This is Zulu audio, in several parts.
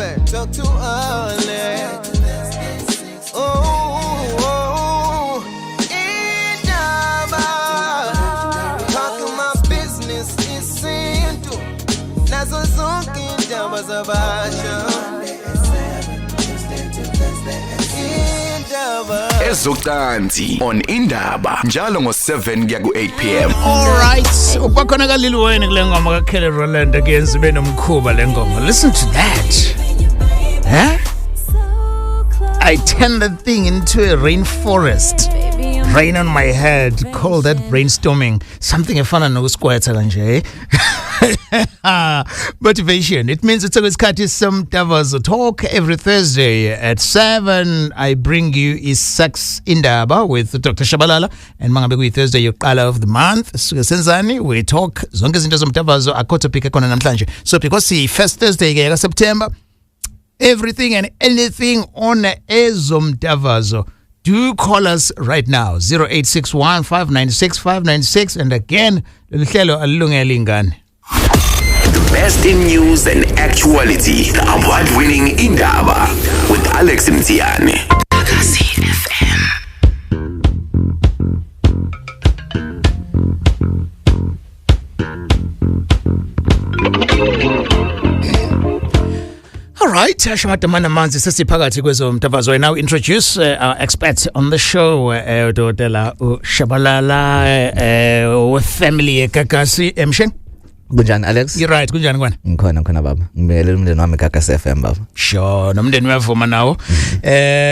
back, talk to Alex. Oh, indaba. Talking my business isintu. Nazo zonke indaba zabasha. Indaba. Ezocansi on Indaba njalo ngo7 kuya ku8 pm. All right, ukwakhona kaLil Wayne kule ngoma kaKelly Rowland kuyenza ibe nomkhuba le ngoma. Listen to that. Huh? I turn the thing into a rainforest. Rain on my head. Call that brainstorming. Something efana nokusquirta kanje. Motivation. It means it's isikhathi somdavazo talk every Thursday at 7. I bring you is Sex Indaba with Dr. Shabalala, and mangabe kuyi Thursday yokuqala of the month, suke senzani? We talk zonke izinto zomdavazo, akho topic ekhona namhlanje. So because si first Thursday ke ka September, everything and anything on ezomdavazo. Do call us right now, 0861 596 596, and again, lolu hlelo alilungele ingane. The best in news and actuality. The award-winning Indaba with Alex Mthiyane. Gagasi FM. All right, ashamadamana amanzi, sesiphakathi kwezomdavazo. I now introduce our expert on the show, Dr. Shabalala with family eGagasi Emshen. Kunjani, Alex? You're right, kunjani kwana? Ngikhona, ngikhona baba. Ngibingelela umndeni wami Gagasi FM, baba. Sure, nomndeni uyavuma nawo.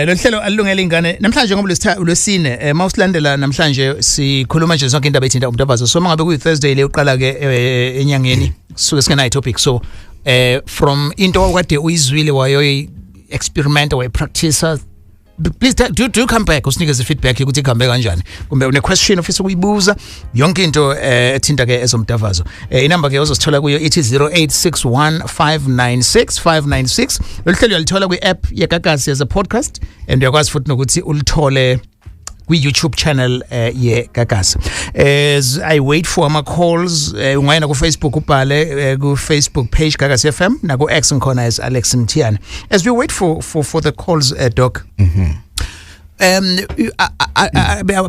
Lo hlelo alungele ingane. Namhlanje ngoba lwesine, mawusilandela namhlanje sikhuluma nje zonke indaba ethinta umdavazo. So mangabe kuyi Thursday le uqala ke enyangeni, suke singenayo topic. So from into okade uyizwile wayo experiment or practice, please do come back usinikeze feedback ukuthi ihambe kanjani, kumbe une question ofisa ukuyibuza, yonke into ethinta ke ezomdavazo. Inamba ke ozosithola kuyo ithi 0861596596. Lolu hlelo uyalithola kwi-app yeGagasi as a podcast, and uyakwazi futhi nokuthi ulithole kwi-YouTube channel yeGagasi. As I wait for ama calls, ungayena ku Facebook, ubhale ku Facebook page Gagasi FM, na ku X ngikhona as Alex Mthiyane. As we wait for the calls, doc,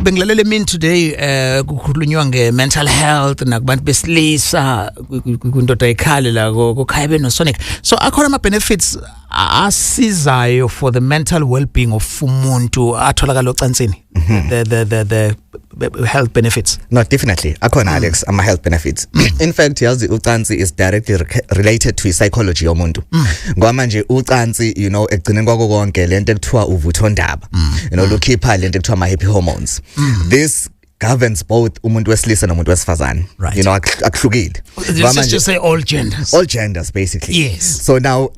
bengilalele min today, kukhulunywa nge mental health nakubantu besilisa kwindoda ekhale la kokhaya beno Sonic. So akhona ama benefits asizayo for the mental well-being of umuntu atholakala ocansini, the health benefits? No, definitely. Akhona, Alex, ama health benefits. In fact, yazi ucansi is directly related to psychology yomuntu. Ngoba manje ucansi, ekugcineni kwako konke, lento ekuthiwa uvuthondaba. Lukhipha lento ekuthiwa ama happy hormones. This governs both umuntu wesilisa nomuntu wesifazane. Akuhlukile. Let's just say all genders. All genders, basically. Yes. So now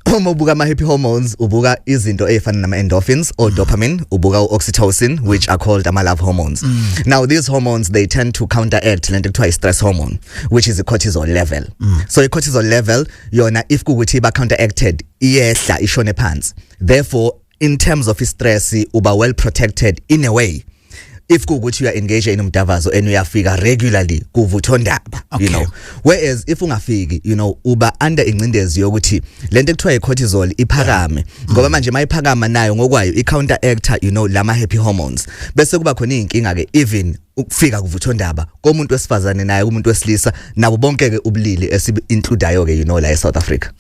uma ubuka ama happy hormones, ubuka izinto ezifana nama endorphins or dopamine, ubuka oxytocin, which are called ama love hormones. Now these hormones, they tend to counteract lento ekuthiwa stress hormone, which is the cortisol level. So i cortisol level yona, if kukuthi iba counteracted, iyehla ishone phansi. Therefore, in terms of stress, uba well protected in a way if kuwukuthi you are engaged in umdavazo and uyafika regularly kuvuthondaba. Whereas if ungafiki, uba under ingcindezi yokuthi lento ekuthiwa i-cortisol iphakame, ngoba manje mayiphakama nayo ngokwayo i-counteractor lama happy hormones, bese kuba khona inkinga ke even ukufika kuvuthondaba komuntu wesifazane naye umuntu wesilisa nabo bonke ke ubulili esibi-includayo ke la eSouth Africa.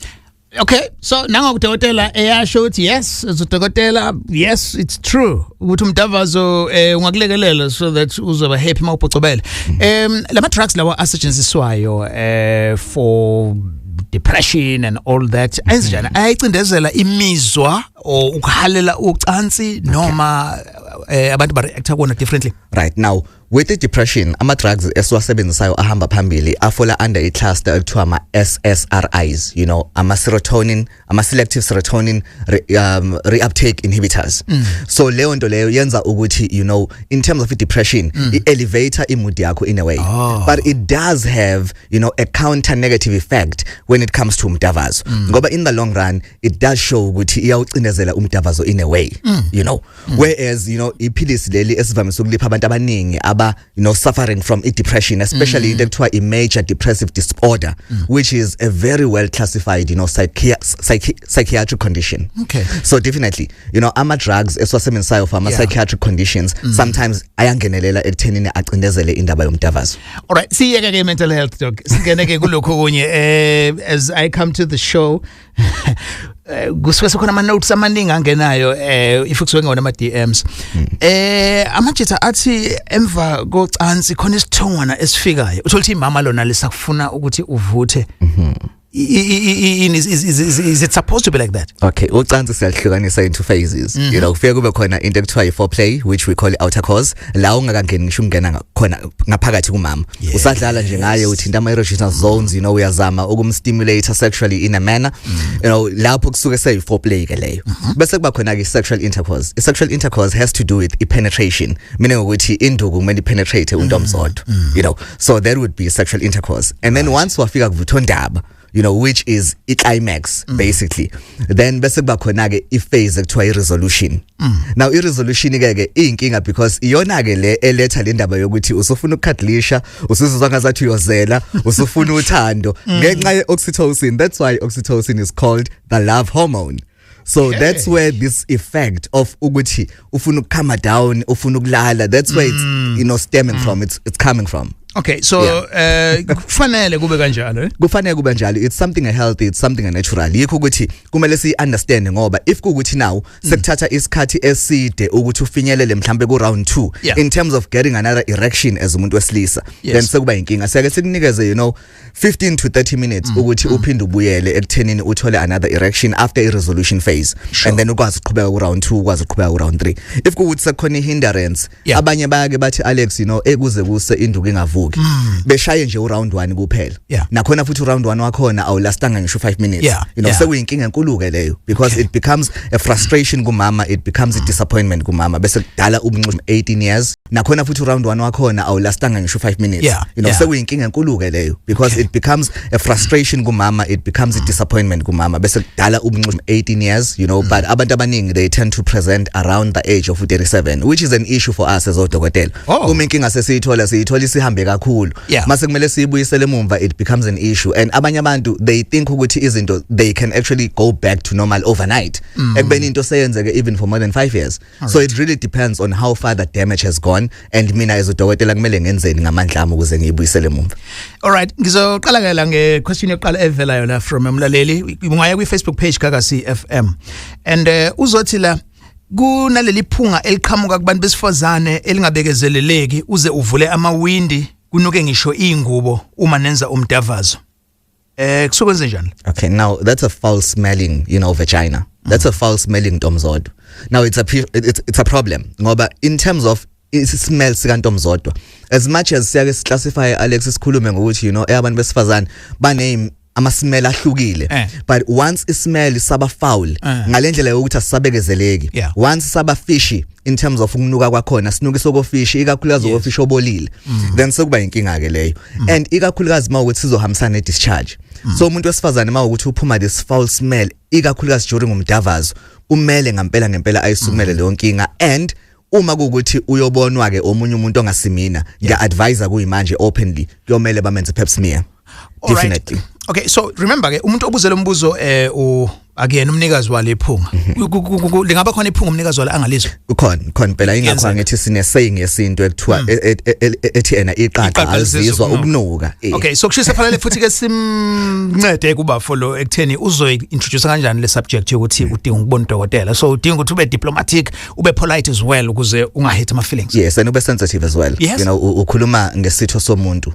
Okay, so nangokudokotela eyasho ukuthi yes, udokotela, yes, it's true ukuthi umdavazo ungakulekelela so that uzoba happy mawubhocobele. Lama drugs lawa asetshenziswayo for depression and all that, enzenjani? Ayicindezela imizwa or ukuhalela ucansi, noma abantu ba react kona differently? Right, now with the depression, ama drugs esiwasebenzisayo ahamba phambili afola under i cluster ekuthiwa ama SSRIs, ama serotonin, ama selective serotonin reuptake inhibitors. So leyo nto leyo yenza ukuthi in terms of depression, i elevate i mood yakho in a way. But it does have a counter negative effect when it comes to umdavazo, ngoba in the long run it does show ukuthi iyawucindezela umdavazo in a way. Whereas iphilisi leli esivamise ukulipha abantu abaningi aba suffering from i depression, especially into ekuthiwa i major depressive disorder, which is a very well classified psychiatric condition. So definitely, ama drugs esiwasebenzisayo for ama psychiatric conditions sometimes ayangenelela ekuthenini acindezele indaba yomdavazo. Alright, siyeke ke mental health, doc. Singene ke kulokho kunye. As I come to the show, kusuke sekhona ama notes amaningi angenayo, if kusuke ngona ama DMs. Amajitha athi emva kocansi khona isithongwana esifikayo. Uthola ukuthi imama lona lisakufuna ukuthi uvuthe. Is it supposed to be like that? Okay, ucansi siyahlukanisa into phases. Kufike kube khona into ekuthiwa i-foreplay, which we call outer course, la ungakangeni ngisho ungena khona ngaphakathi kumama. Usadlala nje ngaye, uthinta ama erogenous zones, uyazama ukumstimulate sexually in a manner. Lapho kusuke seyi foreplay ke leyo. Bese kuba khona ke sexual intercourse. I-sexual intercourse has to do with i-penetration, meaning ukuthi induku kumele ipenetrate untomzodwa. So that would be sexual intercourse. And then once wafika kuvuthondaba, which is i-climax basically, then bese kuba khona ke i-phase ekuthiwa i-resolution. Now i-resolution ke ke iyinkinga because iyona ke le eletha le ndaba yokuthi usufuna ukucuddlisha, usuzizwa ngazathi uyozela, usufuna uthando ngenxa ye-oxytocin. That's why oxytocin is called the love hormone. So that's where this effect of ukuthi ufuna ukucalma down, ufuna ukulala, that's where it's stemming from, it's coming from. Okay, so kufanele kube kanjalo, eh? Kufanele kube njalo. It's something healthy, it's something natural. Yikho ukuthi kumele si understand, ngoba if kukuthi now sekuthatha isikhathi eside ukuthi ufinyelele mhlambe ku round 2 in terms of getting another erection as umuntu wesilisa, then sekuba inkinga. Siyake sikunikeze 15 to 30 minutes ukuthi uphinde ubuyele ekuthenini uthole another erection after a resolution phase and then ukwazi ukuqhubeka ku round 2, ukwazi ukuqhubeka ku round 3. If kukuthi sekukhona i-hindrance, abanye bayake bathi, "Alex, ekuze kuse induku ingavuki," beshaye nje u round 1 kuphela. Nakhona futhi u round 1 wakhona awulastanga ngisho 5 minutes. Sekuyinkinga enkulu ke leyo because it becomes a frustration kumama, it becomes a disappointment kumama, bese kudala ubunxu 18 years. Nakhona futhi u round 1 wakhona awulastanga ngisho 5 minutes. Sekuyinkinga enkulu ke leyo because it becomes a frustration kumama, it becomes a disappointment kumama, bese kudala ubunxu 18 years. But abantu abaningi, they tend to present around the age of 37, which is an issue for us as odokotela. Uma inkinga sesiyithola, siyithola isihambe kakhulu. Mase kumele siyibuyisele emumva, it becomes an issue. And abanye abantu, they think ukuthi izinto, they can actually go back to normal overnight, ekubeni into seyenzeke even for more than 5 years. So it really depends on how far the damage has gone and mina as udokotela kumele ngenzeni ngamandla ami ukuze ngiyibuyisele emumva. Alright, ngizoqala ke la nge question yokuqala evelayo la from umlaleli. Ungaya kwi Facebook page ka CFM. And uzothi la kunaleli phunga eliqhamuka kubantu besifazane elingabekezeleleki, uze uvule amawindi, kunuke ngisho ingubo uma nenza umdavazo. Kusokwenze njani? Okay, now that's a foul smelling vagina. That's a foul smelling ntomzodwa. Now it's a problem ngoba in terms of smell sika ntomzodwa, as much as siyake siclassify, Alex, sikhulume ngokuthi abantu besifazane bane ama smell ahlukile, but once ismell saba foul ngalendlela yokuthi asisabekezeleki, once saba fishy in terms of ukunuka kwakhona, sinuka isokofishi, ikakhulukazi okofishi obolile, then sekuba inkinga ke leyo. And ikakhulukazi mawukuthi sizohambisana ne discharge. So umuntu wesifazane mawukuthi uphuma this foul smell, ikakhulukazi during umdavazo, kumele ngempela ngempela ayisukumele leyo nkinga. And uma kuukuthi uyobonwa ke omunye umuntu ongasimina, ngiya advise kuyimanje openly, kuyomele bamenze pap smear. All right. Definitely. Okay, so remember ke, umuntu obuze lo mbuzo u akuyena umnikazi wale phunga. Lingaba khona iphunga umnikazi wale angalizwa? Kukhona, khona phela. Ingakho Kuyenzeka. ngithi sine saying yesintu ekuthiwa ethi ena iqaqa Iqaqa alizizwa alizizwa ukunuka. Okay, so kushisa fanele futhi ke simncede kubafo lo ekutheni uzoyi-introduce kanjani le subject yokuthi udinga ukubona udokotela. So udinga ukuthi ube diplomatic, ube polite as well, ukuze ungahurt ama feelings. Yes, and ube sensitive as well. Ukhuluma ngesitho somuntu,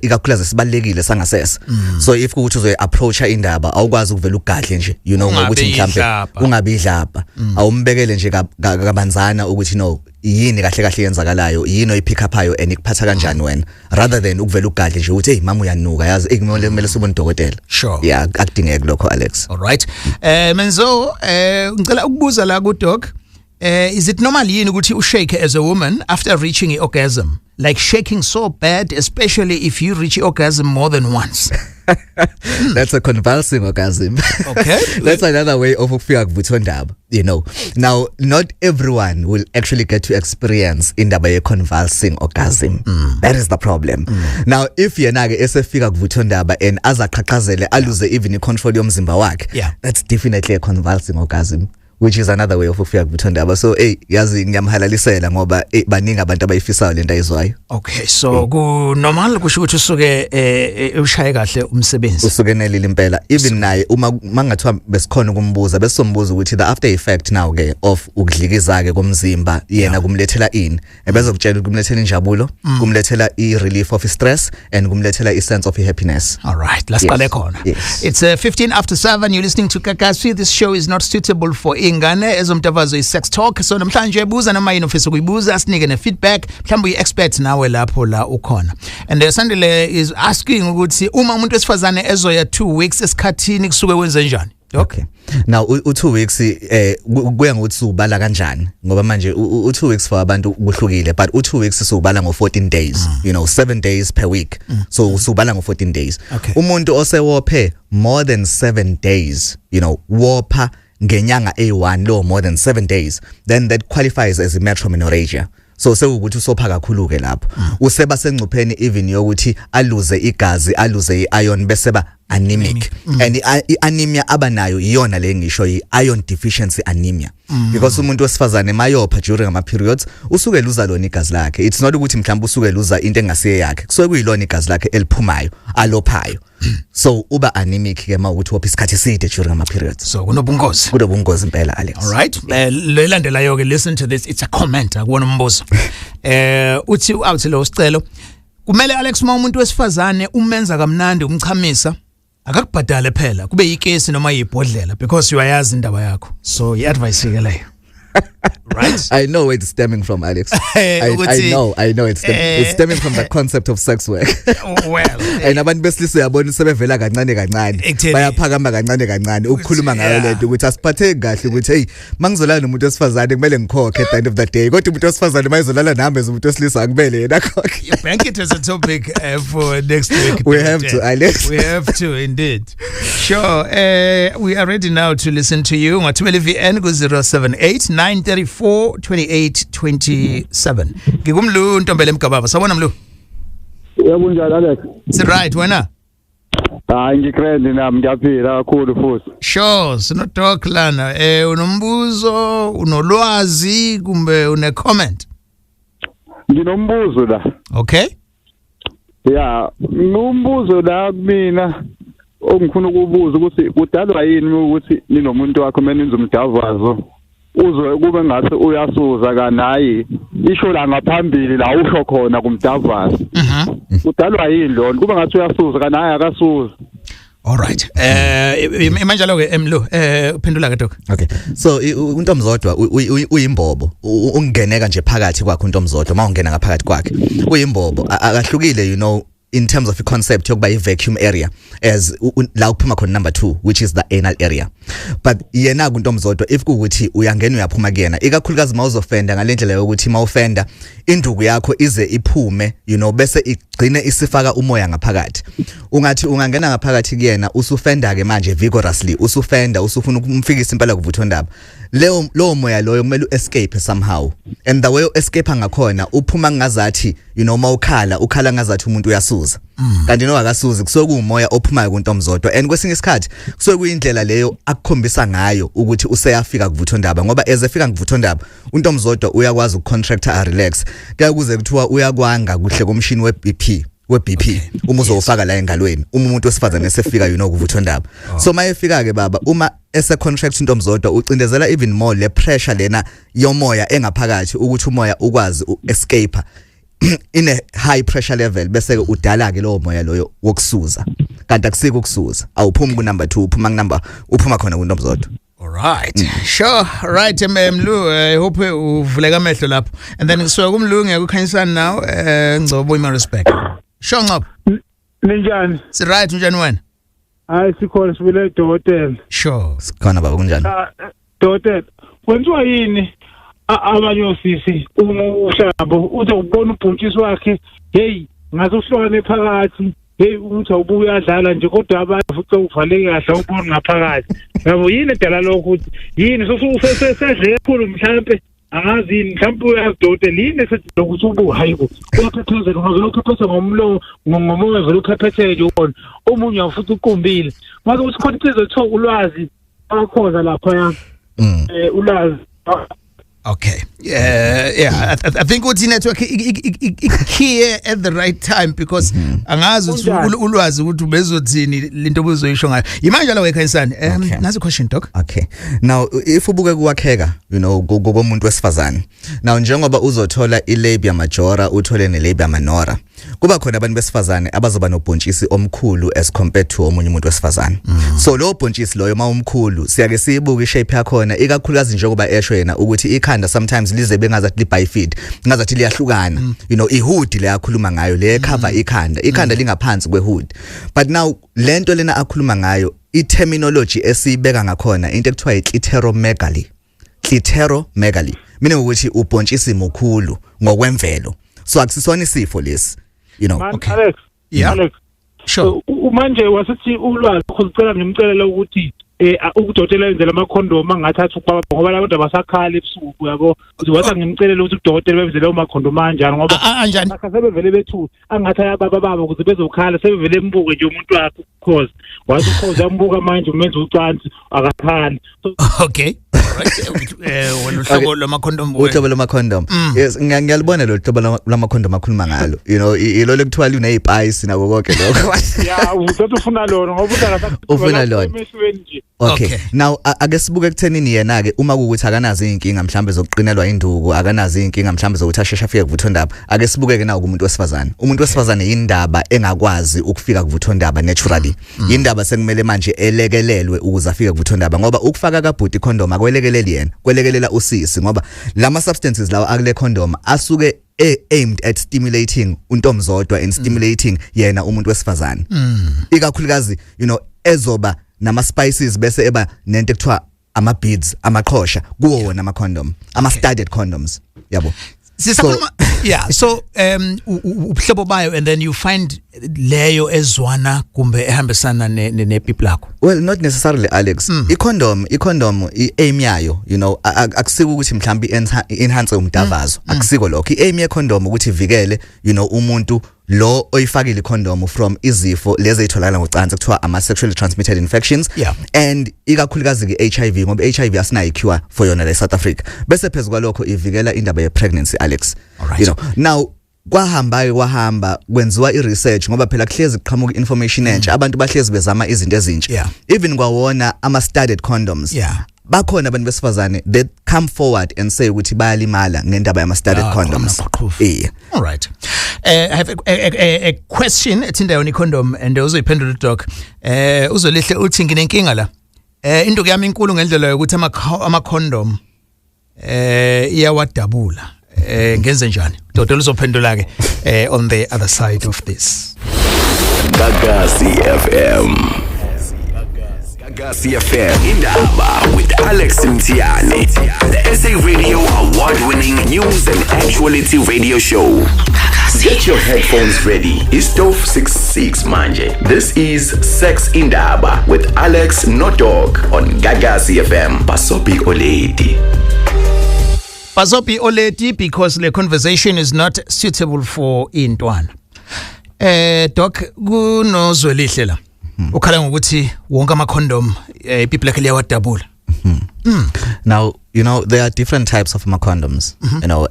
ikakhulukazi sibalekile sangasese. So if kuthi uzoyi approacha indaba, awukwazi ukuvela ugadle nje Ungabi ngokuthi mhlambe idlabha. Ungabi idlabha. Awumbekele nje kabanzana ukuthi no, yini kahle kahle yenzakalayo, yini oyipick upayo and ikuphatha kanjani wena, rather than ukuvela ugadle nje ukuthi, "Hey mama, uyanuka yazi, hey, kumele sibone udokotela." Yeah, akudingeki lokho, Alex. All right. Menzo, ngicela ukubuza la ku doc. Is it normal yini ukuthi ushake as a woman after reaching the orgasm? Like shaking so bad, especially if you reach orgasm more than once. That's a convulsing orgasm. Okay. That's another way of ukufika kuvuthondaba. Now, not everyone will actually get to experience indaba ye convulsing orgasm. That is the problem. Now, if yena ke esefika kuvuthondaba and azaqhaqhazele, aluze even icontrol yomzimba wakhe, that's definitely a convulsing orgasm, which is another way of ukufika kuvuthondaba. So hey, yazi ngiyamhalalisela ngoba hey, baningi abantu abayifisayo lento ayizwayo. Okay, so ku normal kusho ukuthi usuke ushaye kahle umsebenzi. Usuke nelile impela. Even naye uma mangathiwa besikhona ukumbuza, besombuza ukuthi the after effect now ke of ukudlikiza ke komzimba yena kumlethela ini, ebezokutshela kumlethela injabulo, kumlethela i relief of stress and kumlethela i sense of happiness. All right, let's qale khona. Yes. It's 7:15, you're listening to Gagasi. This show is not suitable for ingane. Ezomtavazo is sex talk. So namhlanje buza noma yini ofisa ukuyibuza, sinike ne feedback, mhlawumbe uyi-expert nawe lapho la ukhona. And Sandile is asking ukuthi uma umuntu wesifazane ezoya 2 weeks esikhathini kusuke kwenze njani? Okay. Now u 2 weeks kuya ngokuthi ubala kanjani, ngoba manje u 2 weeks for abantu kuhlukile, but u 2 weeks usubala ngo 14 days, 7 days per week. So usubala ngo 14 days. Umuntu osewophe more than 7 days, wopha ngenyanga A1 lo more than 7 days, then that qualifies as a metromenorrhagia. So sewukuthi usopha kakhulu ke lapho. Useba sengcupheni even yokuthi aluze igazi, aluze iiron, bese ba anemic. And i-anemia abanayo iyona le ngisho i-iron deficiency anemia. Because umuntu wesifazane mayopha during ama periods usuke luza lona igazi lakhe. It's not ukuthi mhlawumbe usuke luza into engasiye yakhe. Kusuke kuyilona igazi lakhe eliphumayo, alophayo. So uba anemic ke mawukuthi wopha isikhathi eside during ama periods. So kunobungozi. Kunobungozi impela, Alex. All right. Lelandelayo ke, listen to this, it's a comment, akuwona umbuzo. Uthi uawuthi lo sicelo kumele Alex, uma umuntu wesifazane umenza kamnandi umchamisa, akakubhadale phela, kube yikesi noma yibhodlela, because uyayazi indaba yakho. So i-advice ke leyo. Right? I know where it's stemming from, Alex. I know it's stemming from the concept of sex work. Well, and abantu besilisa uyabona sebevela kancane kancane, Ekutheni- bayaphakama kancane kancane ukukhuluma ngayo lento ukuthi asiphatheki kahle, ukuthi hey, mangizolala nomuntu wesifazane kumele ngikhokhe at the end of the day, kodwa umuntu wesifazane mayizolala nami as umuntu wesilisa akumele yena akhokhe. You bank it as a topic for next week. We have to, Alex. We have to indeed. Sure. We are ready now to listen to you. Ngathumela i-VN ku 078 934 2827. Ngikumlu Ntombele Mgababa. Sawubona, Mlu. Yebo, njani, Alex? It's right wena. Hayi, ngigrand nami, ngiyaphila kakhulu futhi. Sure, sino doc lana. Unombuzo, unolwazi kumbe une comment? Nginombuzo la. Okay. Ya, ngumbuzo la kumina ongifuna ukubuza ukuthi kudalwa yini ukuthi ninomuntu wakho menenza umdavazo uzwe kube ngathi uyasuza kanayi isho la ngaphambili la usho khona kumdavazo. Kudalwa yini lona kube ngathi uyasuza kanayi akasuza? All right. Imanjalo ke, Mlu. Uphendula ke, doc. Okay. So untomzodwa uyimbobo. Ungeneka nje phakathi kwakhe untomzodwa, mawungena ngaphakathi kwakhe. Uyimbobo, akahlukile in terms of the concept yokuba i-vacuum area as la uphuma khona number 2, which is the anal area. But yena kuntomzodwa, if kuwukuthi uyangena uyaphuma kuyena, ikakhulukazi mawuzofenda ngalendlela yokuthi mawufenda induku yakho ize iphume, bese igcine isifaka umoya ngaphakathi, ungathi ungangena ngaphakathi kuyena usufenda ke manje vigorously, usufenda usufuna ukumfikisa impela kuvuthondaba, leyo lowo moya loyo kumele uescape somehow, and the way u escape ngakhona uphuma ngazathi mawukhala ukhala ngazathi umuntu uyasuza, kanti no akasuzi, kusuke kuumoya ophumayo kuntomzodwa. And kwesinye isikhathi kusuke kuyindlela leyo akukhombisa ngayo ukuthi useyafika kuvuthondaba, ngoba ezefika kuvuthondaba untomzodwa uyakwazi ukucontracta a relax, kuyakuze kuthiwa uyakwanga kuhle komshini we-BP we-BP uma uzowufaka la engalweni uma umuntu wesifazane esefika kuvuthondaba. So mayefika ke baba, uma ese contract untomzodwa ucindezela even more le pressure lena yomoya engaphakathi ukuthi umoya ukwazi uescape in a high pressure level, bese ke udala ke lowo moya loyo wokusuza, kanti akusiko ukusuza, awuphumi ku number 2, uphuma ku number uphuma khona kuntomzodwa. All right. Sure. Right, Mlu, I hope uvuleka amehlo lapho. And then ngisuka kumlu ngiyakukhanyisana now Ngcobo ima respect. Sure, Ngcobo. Ninjani? Si right, unjani wena? Hayi, sikhona, sibile dokotela. Sure. Sikhona baba, kunjani? Ah, dokotela, kwenziwa yini Abanye osisi uma uhlabo uthi ubona ubhontshisi wakhe, hey, ngaze uhlukane phakathi, hey, uthi awubuye adlala nje, kodwa abantu futhi uvaleke kahle awuboni ngaphakathi. Yabo, yini edala lokho, ukuthi yini sosedle kakhulu mhlambe, angazi yini, mhlawumbe uyazidodela yini esethi lokuthi ubu hayibo uyaphephezela, ungaze uphephethe ngomlomo, ngomoya vele uphephetheke nje ubona omunye futhi uqumbile. Mase uthi khona insizwa ethiwa ulwazi akhoza lapha, ulwazi. Okay. Yeah, I think uthi network here at the right time, because angazi ukuthi ulwazi ukuthi ubezothini lento obuzoyisho ngayo. Imanje la wekhayisani. Nazi question, doc. Okay. Now if ubuke kuwakheka, komuntu wesifazane. Now njengoba uzothola ilabia majora, uthole nelabia minora. Kuba khona abantu besifazane abazoba nobhontshisi omkhulu as compared to omunye umuntu wesifazane. So lo bhontshisi loyo mawumkhulu, siyake siyibuke ishape yakhona, ikakhulukazi njengoba esho yena ukuthi ikhanda sometimes lize bengazathi libifid, ngazathi liyahlukana. Ihood le akhuluma ngayo le cover ikhanda, ikhanda lingaphansi kwehood. But now lento lena akhuluma ngayo, i-terminology esiyibeka ngakhona into ekuthiwa i-clitoromegaly. Clitoromegaly meaning ukuthi ubhontshisi mukhulu ngokwemvelo. So akusisona isifo lesi. Man, Okay. Alex. Yeah. Alex. Sure. Manje wasithi ulwazi khuzicela ngimcelela ukuthi udokotela enzela amakhondomu angathatha ukwaba, ngoba labantu abasakhala ebusuku, yabo. Uthi wathi ngimcelela ukuthi udokotela benzele amakhondomu anjani, ngoba Anjani? Akha sebevele bethu angathi ayababa baba ukuze bezokhala, sebevele embuke nje umuntu wakhe, ukhozi wathi ukhozi yambuka manje umenza ucansi akakhali. So Okay. Right. Wena uhlobo lwamakhondom. Uhlobo lwamakhondom. Yes, ngiyalibona lo hlobo lwamakhondom akhuluma ngalo. Ilo lekuthiwa lunezipayisi nako konke lokho. Ya, uthatha ufuna lona ngoba uthi Ufuna lona. emehlweni nje. Okay. Okay. Now ake sibuke ekuthenini yena ke, uma kuukuthi akanazo inkinga mhlambe zokuqinelwa induku, akanazo inkinga mhlambe zokuthi asheshe afike kuvuthondaba. Ake sibuke ke nawo kumuntu wesifazane. Umuntu wesifazane indaba engakwazi ukufika kuvuthondaba naturally. Indaba sekumele manje elekelelwe ukuze afike kuvuthondaba, ngoba ukufaka kabhuti condom akwelekeleli yena, kwelekelela usisi, ngoba lama substances lawa akule condom asuke aimed at stimulating untomzodwa and stimulating yena umuntu wesifazane. Ikakhulukazi ezoba nama spices bese eba nento ekuthiwa ama beads, amaqhosha kuwo wona ama condom, ama studded condoms, yabo. Sisakhuluma, yeah, so ubuhlobo bayo, and then you find leyo ezwana kumbe ehambisana nepipi lakho. Well, not necessarily, Alex. I-condom i-aim yayo, akusiko ukuthi mhlawumbe enhance umdavazo, akusiko lokho. I-aim ye-condom ukuthi ivikele umuntu lo oyifakile i-condom from izifo lezi ezitholakala ngocansi kuthiwa ama sexually transmitted infections and ikakhulukazi ke HIV, ngoba HIV asinayo cure for yona la eSouth Africa. Bese phezulu kwalokho ivikela indaba ye pregnancy, Alex. Now kwahamba kwahamba kwenziwa i-research, ngoba phela kuhlezi kuqhamuka information entsha, abantu bahlezi bezama izinto ezintsha. Even kwawona ama studded condoms, bakhona abantu besifazane that come forward and say ukuthi bayalimala ngendaba yama studded condoms. Amaqhufu. Yeah. All right. I have a question ethinta yona icondom and uzoyiphendula udoc. Uzolihle uthi nginenkinga la. Induku yami inkulu ngendlela yokuthi ama condom iyawadabula. Ngenze njani? Dokotela uzophendula ke on the other side of this. Gagasi FM. Gagasi FM Indaba with Alex Mthiyane. The SA Radio award-winning news and actuality radio show. Get your headphones ready. Istove 66 manje. This is Sex Indaba with Alex Nodog on Gagasi FM. Basopi Oledi. Basopi Oledi, because the conversation is not suitable for intwana. Doc, kunozwelihle la. Ukhala ngokuthi wonke ama condom ipipi lakhe liyawadabula. Now, there are different types of ama condoms,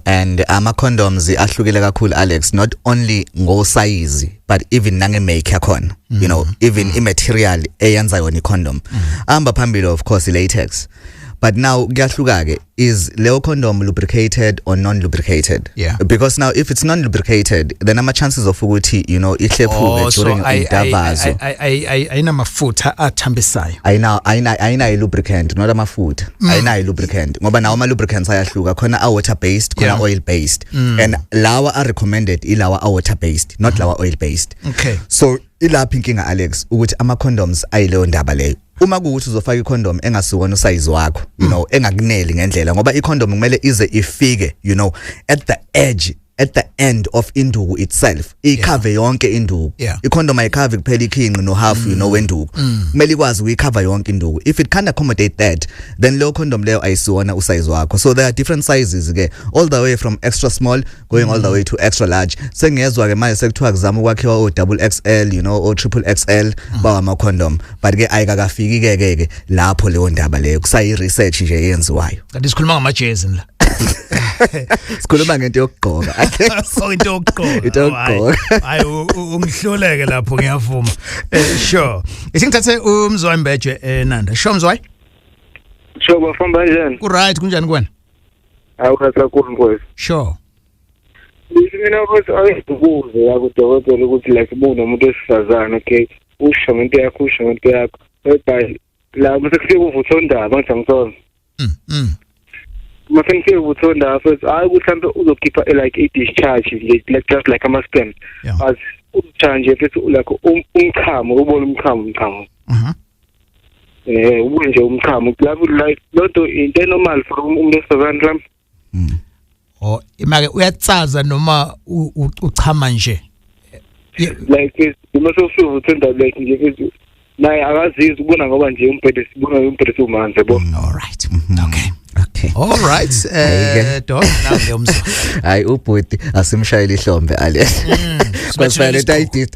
and ama condoms ahlukile kakhulu, Alex, not only ngo size but even nange make yakhona, even i material eyenza yona i condom. Amba phambili of course i latex. But now kuyahluka ke, is leyo condom lubricated or non lubricated? Because now if it's non lubricated, then ama chances of ukuthi ihlephuke Oh, so during umdavazo. Ayinamafutha athambisayo. Ayina lubricant, not amafutha. Ayina lubricant, ngoba nawo ama lubricants ayahluka, khona a water based, khona oil based, and lawa are recommended ilawa a water based, not lawa oil based. So ilapha inkinga, Alex, ukuthi ama condoms ayileyo ndaba leyo. Uma kuwukuthi uzofaka icondom engasiwona usize wakho, engakuneli ngendlela, ngoba icondom kumele ize ifike at the edge, at the end of induku itself, icover yonke induku. Icondom ayicover kuphela ikhinqi no half wenduku. Kumele ikwazi ukuyicover yonke induku. If it can't accommodate that, then leyo condom leyo ayisiwona usize wakho. So there are different sizes ke, all the way from extra small going all the way to extra large. Sengiyezwa ke manje sekuthiwa kuzama ukwakhiwa o double XL, o triple XL bawa ama condom, but ke ayikakafiki ke lapho leyo ndaba leyo, kusayi research nje eyenziwayo. Kanti sikhuluma ngamajezi la. Sikhuluma ngento yokugqoka. Oh, into yokugqoka. Into yokugqoka. Hayi, ungihluleke lapho, ngiyavuma. Sure. Isingithathe uMzwayi Mbeje eNanda. Sure, Mzwayi. Sure, bafamba kanjani? Ku right, kunjani kuwena? Hayi, kakhulu mfowethu. Sure. Mina mfowethu ayikubuze la kudokotela ukuthi like unomuntu wesifazane, okay, usho ngento yakho, usho ngento yakho. Whereby la mase kufike uvutha ondaba ngithi angithola. Mase ngifike uvutha ondaba futhi hayi ukuthi mhlambe uzokhipha like a discharge like just like ama sperm. But udischarge futhi like umchamo, ubona umchamo. Ubona nje umchamo. Lapho like lonto into normal for umuntu wesifazane mhlambe. Oh, imake uyatsaza noma uchama nje? Like uma sofika uvutha ondaba like nje futhi naye akazizwa ubona ngoba nje umbhede, sibona umbhede umanzi yabo. All right. Okay. Okay. All right. Doc, now ngiyomzwa. Hayi, ubhuti asimshayeli ihlombe ale. Because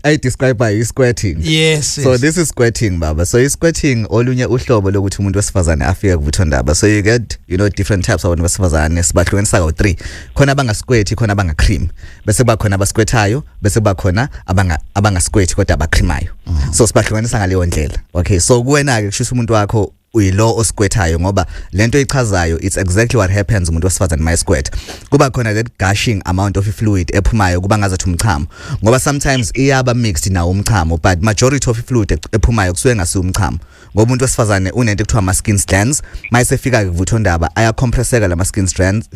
I describe by squirting. Yes. So this is squirting, baba. So squirting olunye uhlobo lokuthi umuntu wesifazane afike kuvuthondaba. So you get different types abantu besifazane, sibahlukanisa ka 3. Khona abanga squirt, khona abanga cream. Bese kuba khona abasquirtayo, bese kuba khona abanga squirt kodwa abacreamayo. So sibahlukanisa ngaleyo ndlela. Okay, so kuwena ke kushisa umuntu wakho uyilo osquirtayo, ngoba lento ichazayo it's exactly what happens umuntu wesifazane my squirt. Kuba khona that gushing amount of fluid ephumayo, kuba ngazathi umchamo, ngoba sometimes iyaba mixed nawo umchamo, but majority of fluid ephumayo kusuke ngasi umchamo, ngoba umuntu wesifazane unento ekuthiwa ama skin glands. Mayesefika ke kuvuthondaba ayacompresseka lama skin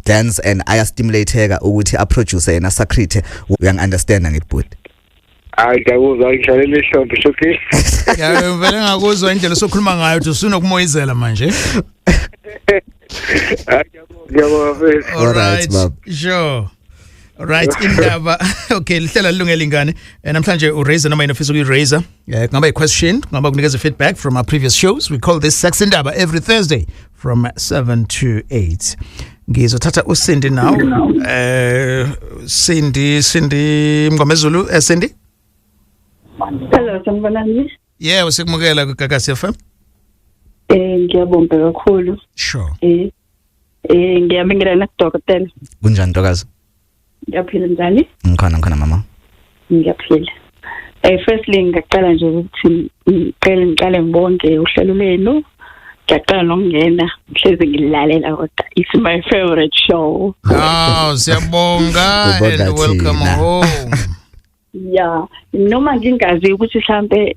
glands and ayastimulateeka ukuthi aproduce yena secrete. Uyang understand ngibhuti? Hayi, ngiyakuzwa, ngidlalela ihlombe, okay. Ya, vele ngakuzwa indlela osokhuluma ngayo ukuthi usunokumoyizela manje. Hayi, ngiyabonga mfethu. All right, sure. All right, indaba. Okay, lihlela lilungele ingane. Namhlanje uraise noma inofisa ukuyiraise. Kungaba i-question, kungaba kunikeza feedback from our previous shows. We call this Sex Indaba every Thursday from 7 to 8. Ngizothatha uSindi now. Sindi Mngomezulu, Sindi. Hello, sanibonani. Yebo, sikumukela kuGagasi FM. Ngiyabonga kakhulu. Sure. Ngiyabingelela nakudokotela. Kunjani ntokazi? Ngiyaphila, njani? Ngikhona mama. Ngiyaphila. Firstly ngiyaqala nje ukuthi ngiqale ngibonge uhlelo lenu. Ngiyaqala nokungena, ngihlezi ngilalela kodwa it's my favorite show. Ah, siyabonga and welcome home. Yeah, noma ngingazi ukuthi mhlambe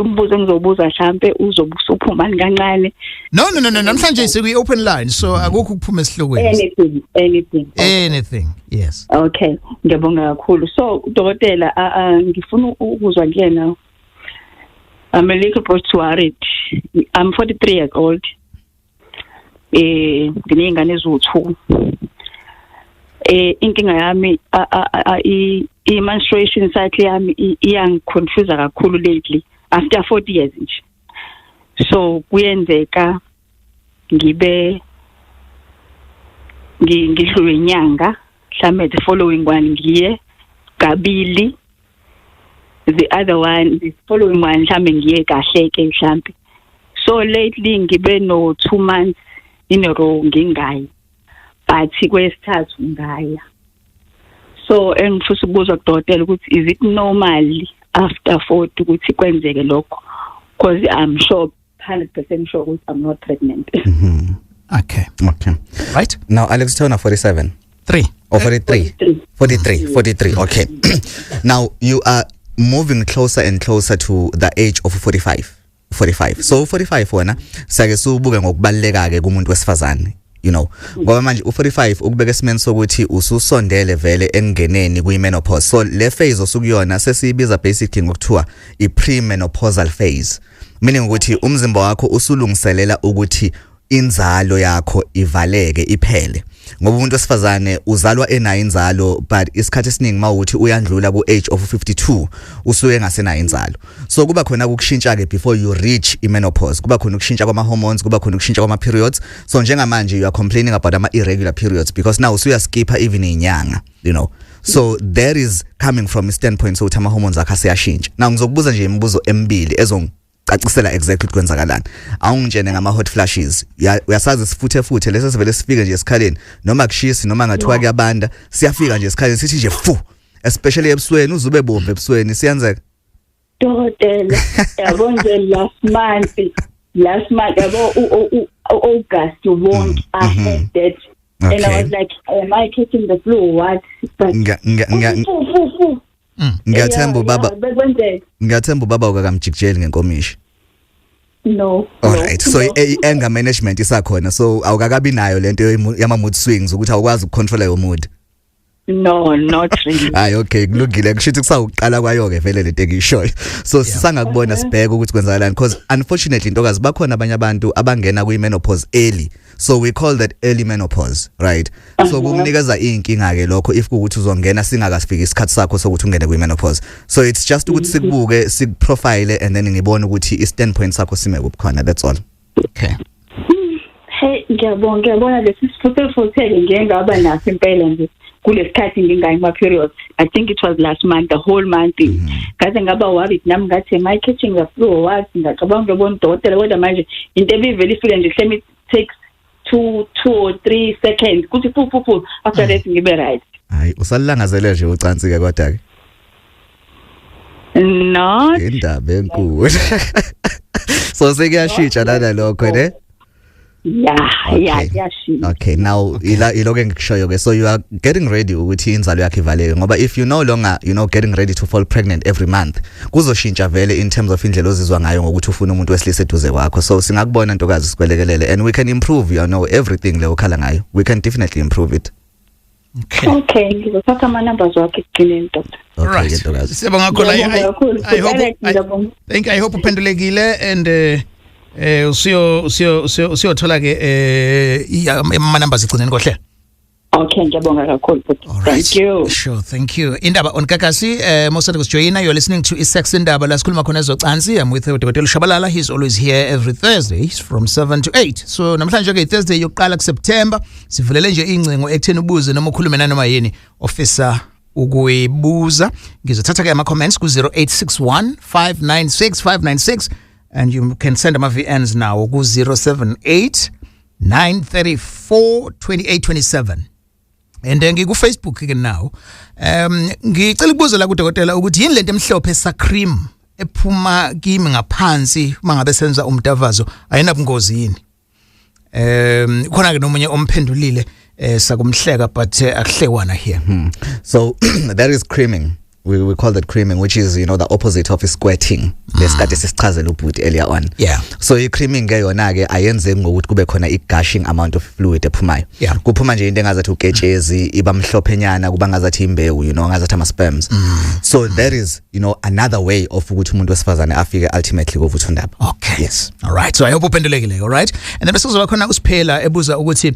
umbuzo engizobuza mhlambe uzobe usuphuma kancane. No, namhlanje sikuyi open line, so akukho ukuphuma esihlokweni. Anything. Yes. Okay, ngiyabonga kakhulu. So dokotela, ngifuna ukuzwa kuyena. I'm a little bit worried. I'm 43 years old. Nginengane eziwu2. Inkinga yami i-menstruation cycle yami iyangiconfuse kakhulu lately after 40 years nje. So kuyenzeka ngibe ngidlule inyanga, mhlambe the following one ngiye kabili, the other one the following one mhlambe ngiye kahle ke mhlambe. So lately ngibe no 2 months in a row ngingayi, but kwesithathu ngaya. So engifisa ukubuza kudokotela ukuthi is it normal after 40 ukuthi kwenzeke lokho, because I'm sure 100% sure ukuthi I'm not pregnant. Okay. Right now Alex Turner 47 3 or 43 43. Okay. Now you are moving closer and closer to the age of 45. So 45 wena sake sibuke ngokubaleka ke kumuntu wesifazane. Ngoba manje u45 ukubeka esimeni sokuthi ususondele vele engeneni kuyi-menopause. So le phase osukuyona sesiyibiza basically ngokuthiwa i-premenopausal phase, meaning ukuthi umzimba wakho usulungiselela ukuthi inzalo yakho ivaleke iphele. Ngoba umuntu wesifazane uzalwa enayo inzalo, but isikhathi esiningi mawuthi uyandlula ku age of 52 usuke engasenayo inzalo. So kuba khona ukushintsha ke before you reach i-menopause, kuba khona ukushintsha kwama hormones, kuba khona ukushintsha kwama periods. So njengamanje you are complaining about ama irregular periods because now usuyaskipha even inyanga. So there is coming from a standpoint sokuthi ama hormones akhe aseyashintsha. Now ngizokubuza nje imibuzo emibili ezongicacisela exactly ukuthi kwenzakalani. Awungitshene ngama hot flashes. Uyasazi isifuthe futhe leso sivele sifike nje esikhaleni, noma kushisi noma ngathiwa kuyabanda, siyafika nje esikhaleni sithi nje fu, especially ebusweni, uzube bomvu ebusweni, siyenzeka. Dokotela, yabo nje last month, yabo, August wonke I had that and I was like, am I catching the flu or what? But fu fu fu. Ngiyathemba ubaba Bekwenzeka. Ngiyathemba ubaba ukakamjikijeli ngenkomishi. No. All No, right, so no. I-anger management isakhona, so awukakabi nayo lento yama mood swings ukuthi awukwazi ukucontrola your mood. No, not really. Hayi, okay, kulungile. Kusho ukuthi kusawuqala kwayo ke vele lento engiyishoyo. So sisangakubona, sibheke ukuthi kwenzakalani, because unfortunately, ntokazi, bakhona abanye abantu abangena kwi menopause early, so we call that early menopause, right? So kukunikeza inkinga ke lokho if kuukuthi uzongena singakasifiki isikhathi sakho sokuthi ungene kwi menopause. So it's just ukuthi sikubuke, sikuprofile, and then ngibone ukuthi i standpoint sakho sime kuphi khona, that's all. Okay. Hey, ngiyabonga, ngiyabona lesi sifuthe futhele ngiye ngaba naso impela nje kulesikhathi ngingayi kuma periods. I think it was last month, the whole month. Ngaze ngaba worried nami, ngathi, am I catching the flu or what? Ngacabanga ngiyobona udokotela, kodwa manje into ebivele ifike nje, let me takes 2 or 3 seconds kuthi fu fu fu, after that ngibe right. Hayi, usalangazele nje ucansi ke kodwa ke? Not Indaba enkulu. So sekuyashintsha lana lokho, ne? Yeah, kuyashintsha. Okay, now ila iloko engikushoyo ke. So you are getting ready ukuthi inzalo yakhe ivaleke, ngoba if you no longer getting ready to fall pregnant every month, kuzoshintsha vele in terms of indlela ozizwa ngayo ngokuthi ufuna umuntu wesilisa eduze kwakho. So singakubona, ntokazi, sikwelekelele, and we can improve everything le okhala ngayo. We can definitely improve it. Okay. Okay, ngizothatha ama numbers wakhe ekugcineni, doctor. Okay, Right. ke ntokazi. Siyabonga kakhulu. Ngiyabonga kakhulu. I hope Alex, ngiyabonga. Thank you. I hope uphendulekile and usiyo usiyo usiyo usiyothola ke ama numbers egcineni kohlelo. Okay, ngiyabonga kakhulu futhi. All right. Thank you. Sure, thank you. Indaba on Gagasi, mosanda kusijoyina, you're listening to Isex Indaba, la sikhuluma khona ezocansi. I'm with Dr. Shabalala. He's always here every Thursday from 7 to 8. So namhlanje ke Thursday yokuqala kuSeptember, sivulele nje ingcingo ekutheni ubuze noma ukhulume nanoma yini ofisa ukuyibuza. Ngizothatha ke ama comments ku 0861 596 596, and you can send ama VNs now ku 078 934 2827. And then ngiku Facebook ke now. Ngicela ukubuza la kudokotela ukuthi yini lento emhlophe sa cream ephuma kimi ngaphansi uma ngabe senza umdavazo, ayinabungozi yini? Khona ke nomunye omphendulile, sakumhleka, but akuhlekwana here. So that is creaming. We call that creaming, which is the opposite of squirting. Lesikade sisichazela ubhuti earlier on. So i-creaming ke yona ke ayenzeki ngokuthi kube khona i-gushing amount of fluid ephumayo. Kuphuma nje into engazathi uketshezi, iba mhlophenyana, kuba ngazathi imbewu, ngazathi ama sperms. So that is another way of ukuthi umuntu wesifazane afike ultimately kovuthondaba. Okay. Yes. All right. So I hope uphendulekile, all right? And then bese kuzoba khona usiphela ebuza ukuthi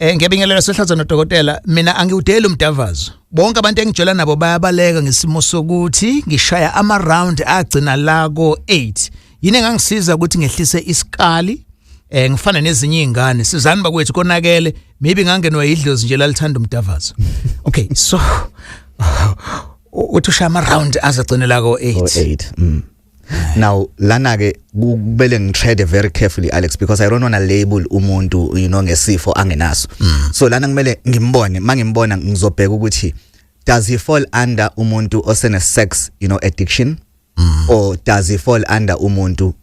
ngiyabingelela sohlaza nodokotela, mina angiwudeli umdavazo. Bonke abantu engijola nabo bayabaleka ngesimo sokuthi ngishaya ama round agcina la ko 8. Yini engangisiza ukuthi ngehlise isikali ngifana nezinye izingane? Sizani bakwethu, konakele, maybe ngangenwa idlozi nje lalithanda umdavazo. Okay, so uthi ushaya ama round azagcina la ko 8. Or 8. Now lana ke kumele ngitread very carefully, Alex, because I don't want to label umuntu ngesifo angenaso. So lana kumele ngimbone, mangimbona ngizobheka ukuthi does he fall under umuntu osene sex addiction or does he fall under umuntu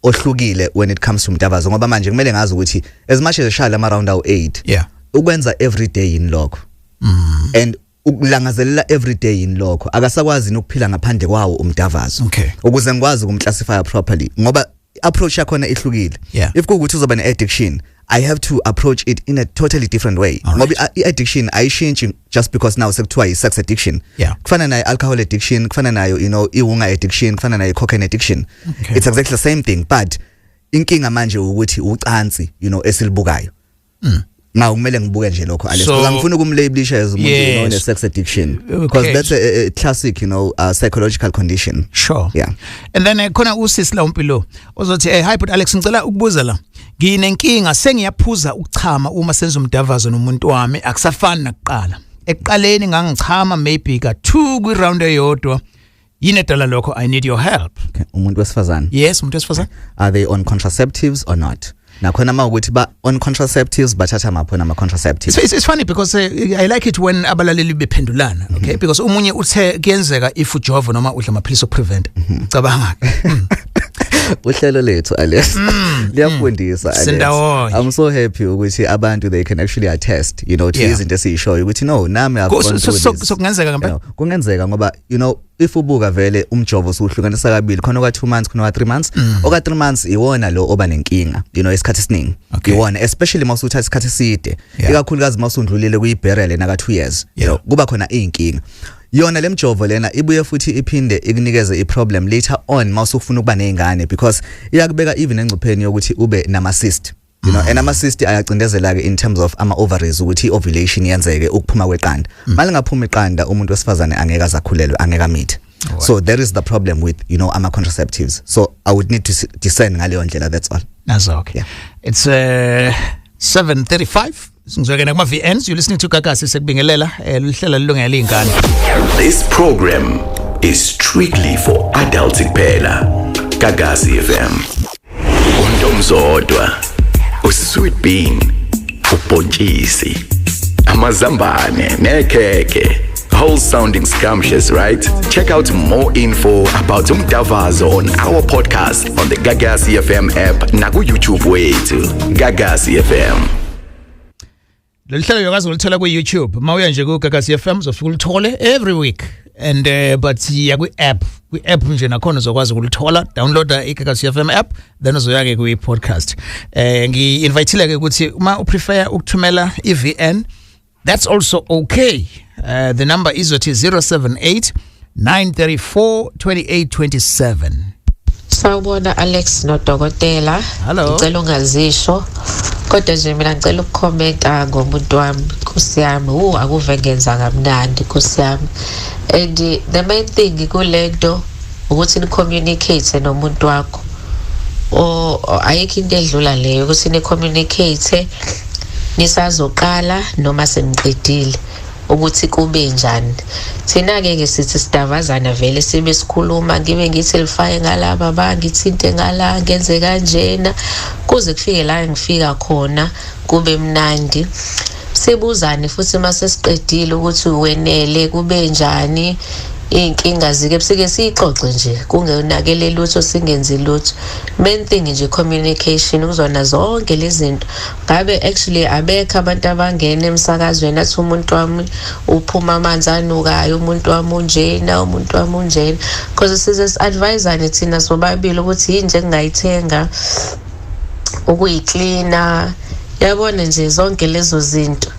ohlukile when it comes to umdavazo, ngoba manje kumele ngazi ukuthi as much as eshaya ama round awu 8, ukwenza every day yini lokho, and ukulangazelela every day yini lokho, akasakwazi ukuphila ngaphandle kwawo umdavazo, ukuze ngikwazi ukumclassify properly, ngoba approach yakhona ihlukile. If kuwukuthi uzoba ne-addiction, I have to approach it in a totally different way, ngoba i-addiction ayishintshi just because now sekuthiwa i-sex addiction. Kufana nayo alcohol addiction, kufana nayo iwunga addiction, kufana nayo cocaine addiction. It's exactly the same thing, but inkinga manje ukuthi ucansi esilibukayo. Now kumele ngibuke nje lokho, Alex, because angifuni ukumlabelisha as umuntu one sex addiction, because that's a classic psychological condition. Yeah. And then khona usisi la umpilo ozothi, "Hi, but Alex, ngicela ukubuza la. Nginenkinga, sengiyaphuza ukuchama uma senza umdavazo nomuntu wami, akusafani nakuqala. Ekuqaleni ngangichama maybe ka 2 kwi round eyodwa. Yini edala lokho? I need your help." Okay. Umuntu wesifazane? Yes, umuntu wesifazane. Are they on contraceptives or not? Nakhona uma ukuthi ba on contraceptives, bathatha mapho nama contraceptives? It's funny because I like it when abalaleli bephendulana, okay? Because umunye uthe kuyenzeka if ujova noma udla amaphilisi okuprevent. Cabanga. Uhlelo lethu, Alex, liyafundisa, Alex. Sindawonye. I'm so happy ukuthi abantu, they can actually attest to izinto esiyishoyo ukuthi no, nami I've gone through this. So kungenzeka ngempela? Kungenzeka ngoba if ubuka vele umjovo usuhlukanisa kabili, khona oka 2 months, khona oka 3 months. Oka 3 months iwona lo oba nenkinga isikhathi esiningi, iwona especially mawusuthatha isikhathi eside, ikakhulukazi mawusundlulile kuyibarrel naka 2 years, kuba khona inkinga. Yona lemjovo lena ibuye futhi iphinde ikunikeze iproblem later on mawusufuna ukuba nezingane, because iyakubeka even engcupheni yokuthi ube nama cyst, and ama cyst ayacindezela ke in terms of ama ovaries ukuthi ovulation yenzeke, ukuphuma kweqanda. Malingaphuma iqanda, umuntu wesifazane angeke azakhulelwe, angeke amithe. So there is the problem with ama contraceptives, so I would need to discern ngaleyo ndlela, that's all. Nazo okay. It's 7:35. Ngizokena kuma VNs. You're listening to Gagasi, sekubingelela luhlelo lilungele ingane. This program is strictly for adults kuphela. Gagasi FM. Untomzodwa, usweet bean, ubhontshisi, amazambane nekhekhe. Whole sounding scrumptious, right? Check out more info about umdavazo on our podcast on the Gagasi FM app naku YouTube wethu. Gagasi FM. Lolu hlelo uyakwazi ukulithola ku YouTube. Mawuya nje ku Gagasi FM uzofika ulithole every week. And but ya kwi app nje nakhona uzokwazi ukulithola. Downloada iGagasi FM app, then uzoya ke kwi podcast. Ngi-invitile ke ukuthi uma uprefer ukuthumela iVN, that's also okay. The number is 078 934 2827. Sawubona Alex nodokotela. Hello. Ngicela ungazisho. Kodwa nje mina ngicela ukukhomenta ngomuntu wami, Nkosi yami. Akuve ngenza kamnandi, Nkosi yami. And the main thing kulento ukuthi ni communicate nomuntu wakho. O ayikho into edlula leyo, ukuthi ni communicate nisazoqala noma seniqedile ukuthi kube njani. Thina ke ke sithi sidavazana vele, sibe sikhuluma, ngibe ngithi lifake ngalaba, bangithinte ngala, ngenze kanjena kuze kufike la ngifika khona, kube mnandi. Sibuzane futhi mase siqedile ukuthi wenele, kube njani, iy'nkinga zike sike siyixoxe nje, kungenakele lutho, singenzi lutho. Main thing nje communication kuzona zonke lezi zinto. Ngabe actually abekho abantu abangena emsakazweni athi umuntu wami uphuma amanzi anukayo, umuntu wami unjena, umuntu wami unjena, because size si-advisane thina sobabili ukuthi yini nje engingayithenga ukuyiklina, yabona nje zonke lezo zinto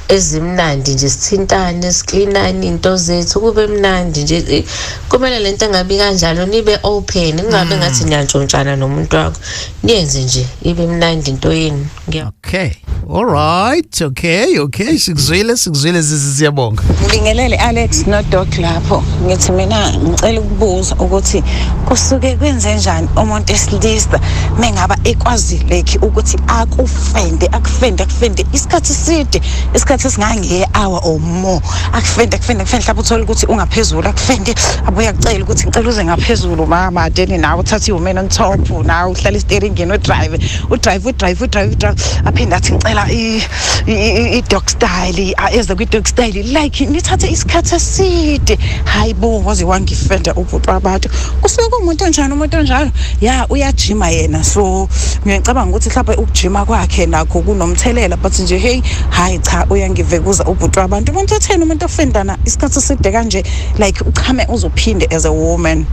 ezimnandi nje, sithintane, siklinane into zethu, kube mnandi nje. Kumele lento engabi kanjalo, nibe open, kungabe ngathi niyantshontshana nomuntu wakho, niyenze nje ibe mnandi into yenu. Okay, all right, okay, sikuzwile, sikuzwile, siyabonga. Ngibingelele Alex no Doc lapho. Ngithi mina ngicela ukubuza ukuthi kusuke kwenze njani umuntu esilisa mengaba ekwazile ukuthi akufende, akufende, akufende isikhathi eside, isikhathi esingange hour or more, akufende, akufende, akufende, mhlawumbe uthole ukuthi ungaphezulu, akufende, abuye akucela ukuthi ngicela uze ngaphezulu mama, then nawe uthathe i-woman on top, nawe uhlala isiteringini, udrive, udrive, udrive, udrive, udrive, aphinde athi ngicela i-dog style, eze kwi-dog style, like nithathe isikhathi eside. Hayi bo, waze wangifenda ubhuti wabantu. Kusuke kuwumuntu onjani umuntu onjalo? Ya, uyajima yena, so ngiyacabanga ukuthi mhlawumbe ukujima kwakhe nakho kunomthelela, but nje hey, hayi cha, uyangivekuza ubhuti wabantu. Umuntu otheni umuntu ofendana isikhathi eside kanje, like uchame uzophinde as a woman?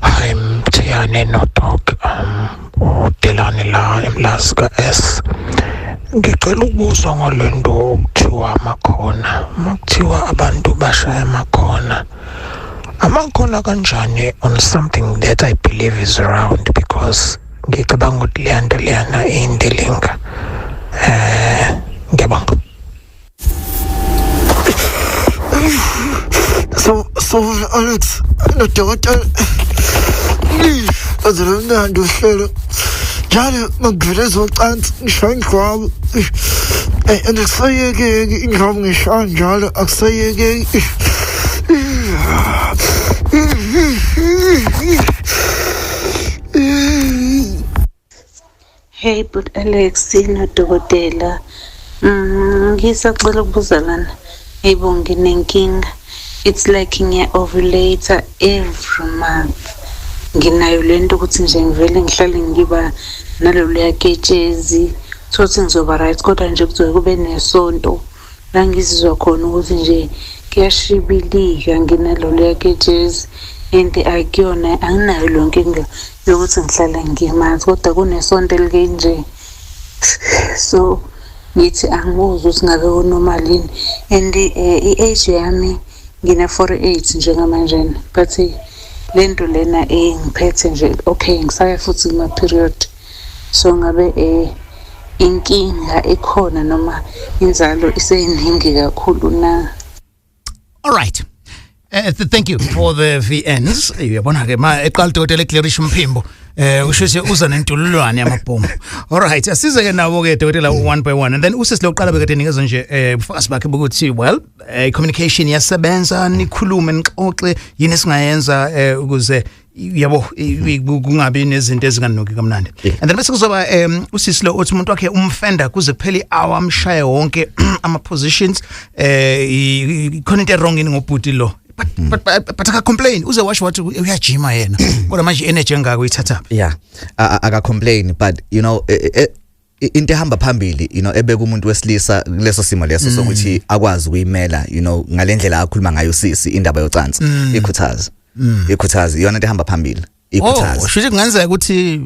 Hi Mthiyane no Doc. Udelani la eMlazi ka-S. Ngicela ukubuza ngolento okuthiwa amakhona. Makuthiwa abantu bashaya amakhona. Amakhona kanjani on something that I believe is round, because ngicabanga ukuthi leyanto leyana iyindilinga. Ngiyabonga. So Alex nodokotela azolomnandi uhlelo njalo makuvele ezocansi ngishaya indlwabu, and akusayekeki indlwabu, ngishaya njalo akusayekeki. Hey but Alex nodokotela, ngisacela ukubuza lana. Yebo, nginenkinga. It's like ngiya-ovulate every month. Nginayo lento ukuthi nje ngivele ngihlale ngiba naloluya ketshezi, thothi ngizoba right, kodwa nje kuzobe kube nesonto la ngizizwa khona ukuthi nje kuyashibilika, nginaloluya ketshezi and akuyona, anginayo lo nkinga yokuthi ngihlale ngimanzi, kodwa kunesonto elike nje. So ngithi angibuze ukuthi ngabe kunormal yini, and i-age yami ngina 48 njengamanje, but lento lena engiphethe nje, okay, ngisaya futhi kuma period, so ngabe inkinga ekhona noma inzalo iseyiningi kakhulu na? All right. Thank you for the VNs. Uyabona ke ma eqala udokotela eclearish umphimbo, usho ukuthi uza nentululwane yamabhomu. All right, asize ke nawo ke dokotela one by one, and then usisi loqala bekade nikeza nje ubufakazi bakhe ukuthi well, communication iyasebenza, nikhulume nixoxe yini esingayenza ukuze yabo kungabi nezinto ezinganuki kamnandi. And then bese kuzoba usisi lo othi umuntu wakhe umfenda kuze kuphele i-hour, amshaye wonke ama positions, khona into wrong yini ngobhuti lo? But aka complain, uze washo wathi uyajima yena, kodwa manje energy engaka uyithatha? Yeah, aka complain, but you know, into ehamba phambili, you know, ebeka umuntu wesilisa kuleso simo leso sokuthi akwazi ukuyimela, you know, ngalendlela akhuluma ngayo sisi indaba yocansi, ikhuthaza. Ikhuthaza iyona into ehamba phambili, ikhuthaza. Oh, shuthi kungenzeka ukuthi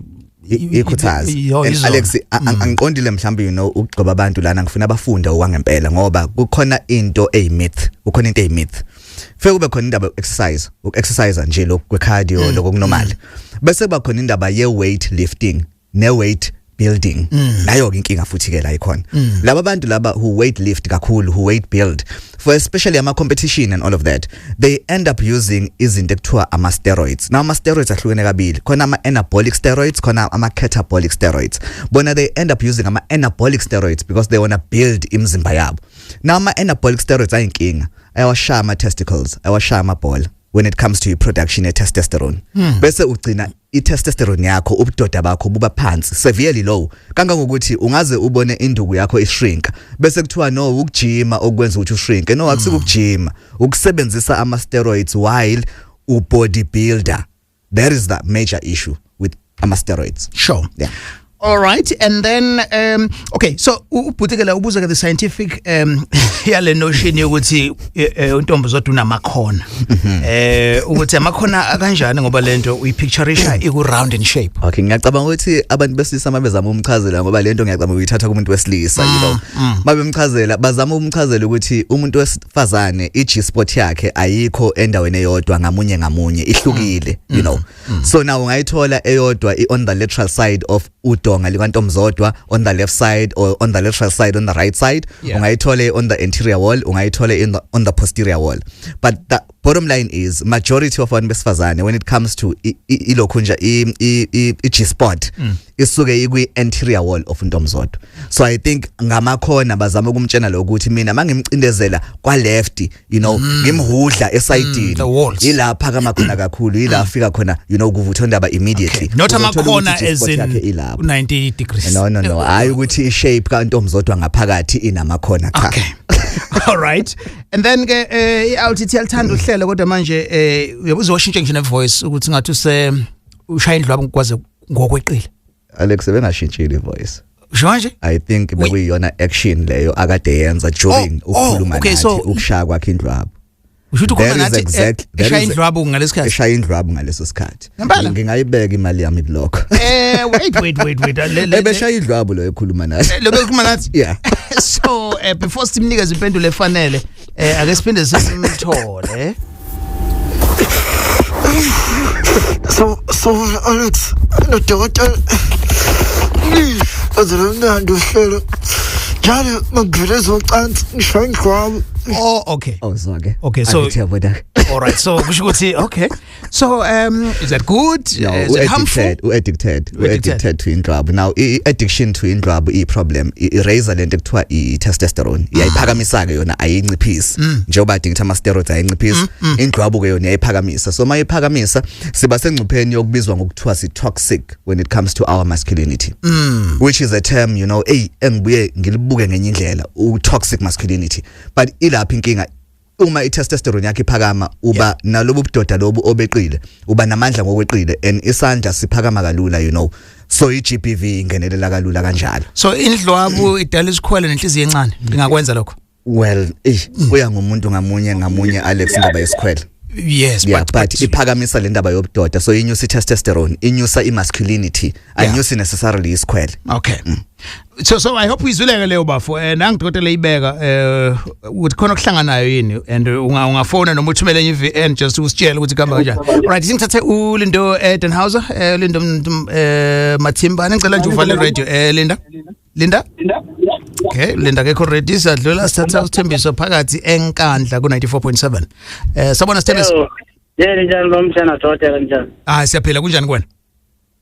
ikhuthaza. And Alex, angiqondile mhlawumbe, you know, ukugcoba abantu lana, ngifuna abafunde okwangempela, ngoba kukhona into eyimyth, kukhona into eyimyth. Fike kube khona indaba exercise, ukuexercise nje lokhu kwecardio, lokho kunormal, bese kuba khona indaba ye weight lifting ne weight building. Nayo ke inkinga futhi ke la ikhona. Laba bantu laba who weight lift kakhulu, who weight build for especially ama competition and all of that, they end up using izinto ekuthiwa ama steroids. Now ama steroids ahlukene kabili, khona ama anabolic steroids, khona ama catabolic steroids. Bona they end up using ama anabolic steroids because they want to build imizimba yabo. Now ama anabolic steroids ayinkinga, ayawashaya ama testicles, ayawashaya amabhola when it comes to production ye testosterone. Bese ugcina i-testosterone yakho, ubudoda bakho buba phansi, severely low, kangangokuthi ungaze ubone induku yakho ishrink, bese kuthiwa no, ukujima okwenza ukuthi ushrink. No, akusukujima, ukusebenzisa ama steroids while u bodybuilder. There is that major issue with ama steroids. Sure. Yeah. All right, and then okay, so ubhutikela ubuza ke the scientific yale notion yokuthi untombi zodwa unamakhona, ukuthi amakhona kanjani, ngoba lento uyipictureisha iku round in shape. Okay, ngiyacabanga ukuthi abantu besilisa mabezama umchazela, ngoba lento ngiyacabanga uyithatha kumuntu wesilisa, you know, mabemchazela bazama umchazela ukuthi umuntu wesifazane i G spot yakhe ayikho endaweni eyodwa, ngamunye ngamunye ihlukile, you know. So now ungayithola eyodwa on the lateral side of udonga likantomzodwa, on the left side, or on the lateral side on the right side. Ungayithola on the interior wall, ungayithola on the posterior wall. But the bottom line is majority of abantu besifazane when it comes to ilokhu nje i G spot isuke ikwi anterior wall of untomzodwa. So I think ngamakhona bazama ukumtshena lokuthi mina mangimcindezela kwa left, you know, ngimhudla esayidini, ilapha kamakhona kakhulu, ila afika khona, you know, kuvutha indaba immediately. Not amakhona as in 90 degrees. No, hayi ukuthi i shape kaNtomzodwa ngaphakathi inamakhona, cha. Okay. All right. And then ke i-out ithi yalithanda uhlelo, kodwa manje uzoshintsha nje ne voice ukuthi ngathi use ushaya indlwabu ngikwaze ngokweqile. Alex bengashintshile ivoice. Nje? I think bekuyiyona action leyo akade yenza during ukukhuluma nathi, ukushaya kwakhe indlwabu. Usho ukuthi ukhuluma That is nathi that eshaya is- indlwabu ngalesikhathi. Eshaya indlwabu ngaleso sikhathi. Ngempela? Ngingayibeka imali yami kulokho. Wait, wait, wait, wait. Ebeshaya indlwabu lo ekhuluma nathi. Lo bekhuluma nathi. Yeah. So before simnikeze impendulo efanele, ake siphinde simthole. So Alex nodokotela, azolomnandi uhlelo njalo makuvele ezocansi ngishaya indlwabu. Oh, okay. Oh, so ke. Okay, so Angithi yabona. All right, so kusho ukuthi, okay. So is that good? No, Is it harmful? u-addicted, U-addicted. u-addicted to indlwabu. Now, i-addiction to indlwabu i-problem. I-raise lento ekuthiwa i-testosterone. Iyayiphakamisa ke yona, ayinciphisi. Njengoba adinga ukuthi ama-steroids ayinciphisi, indlwabu ke yona iyayiphakamisa. So mayiphakamisa siba sengcupheni yokubizwa ngokuthiwa si-toxic when it comes to our masculinity. Which is a term, hey, engibuye ngilibuke ngenye indlela, u-toxic masculinity. But ilapha inkinga, uma i-testosterone yakhe iphakama, uba nalobu budoda lobu obeqile, uba namandla ngokweqile, and isandla siphakama kalula, so i-GBV ingenelela kalula kanjalo. So indlwabu idala isikhwele nenhliziyo encane. Ngingakwenza lokho. Well, kuya ngumuntu ngamunye ngamunye, Alex, indaba yesikhwele. Yes, Yeah, but iphakamisa le ndaba yobudoda, so inyusa i-testosterone, inyusa i-masculinity, ayinyusi necessarily isikhwele. Okay. So I hope uyizwileke leyo, bafo. Nangidokotela ibeka ukuthi khona okuhlanganayo yini, and ungafona noma uthumele enye i-VN just usitshele ukuthi kuhamba kanjani. Right, singithathe uLindo Edenhauser, Lindo Mathimba, ngicela nje uvale radio. Linda. Linda? Okay, Linda akekho ready, sadlula sithatha uSithembiso phakathi eNkandla ku 94.7. Sabona Sithembiso. Yebo, njani lo mshana, dokotela, njani? Ah, siyaphila, kunjani kuwena?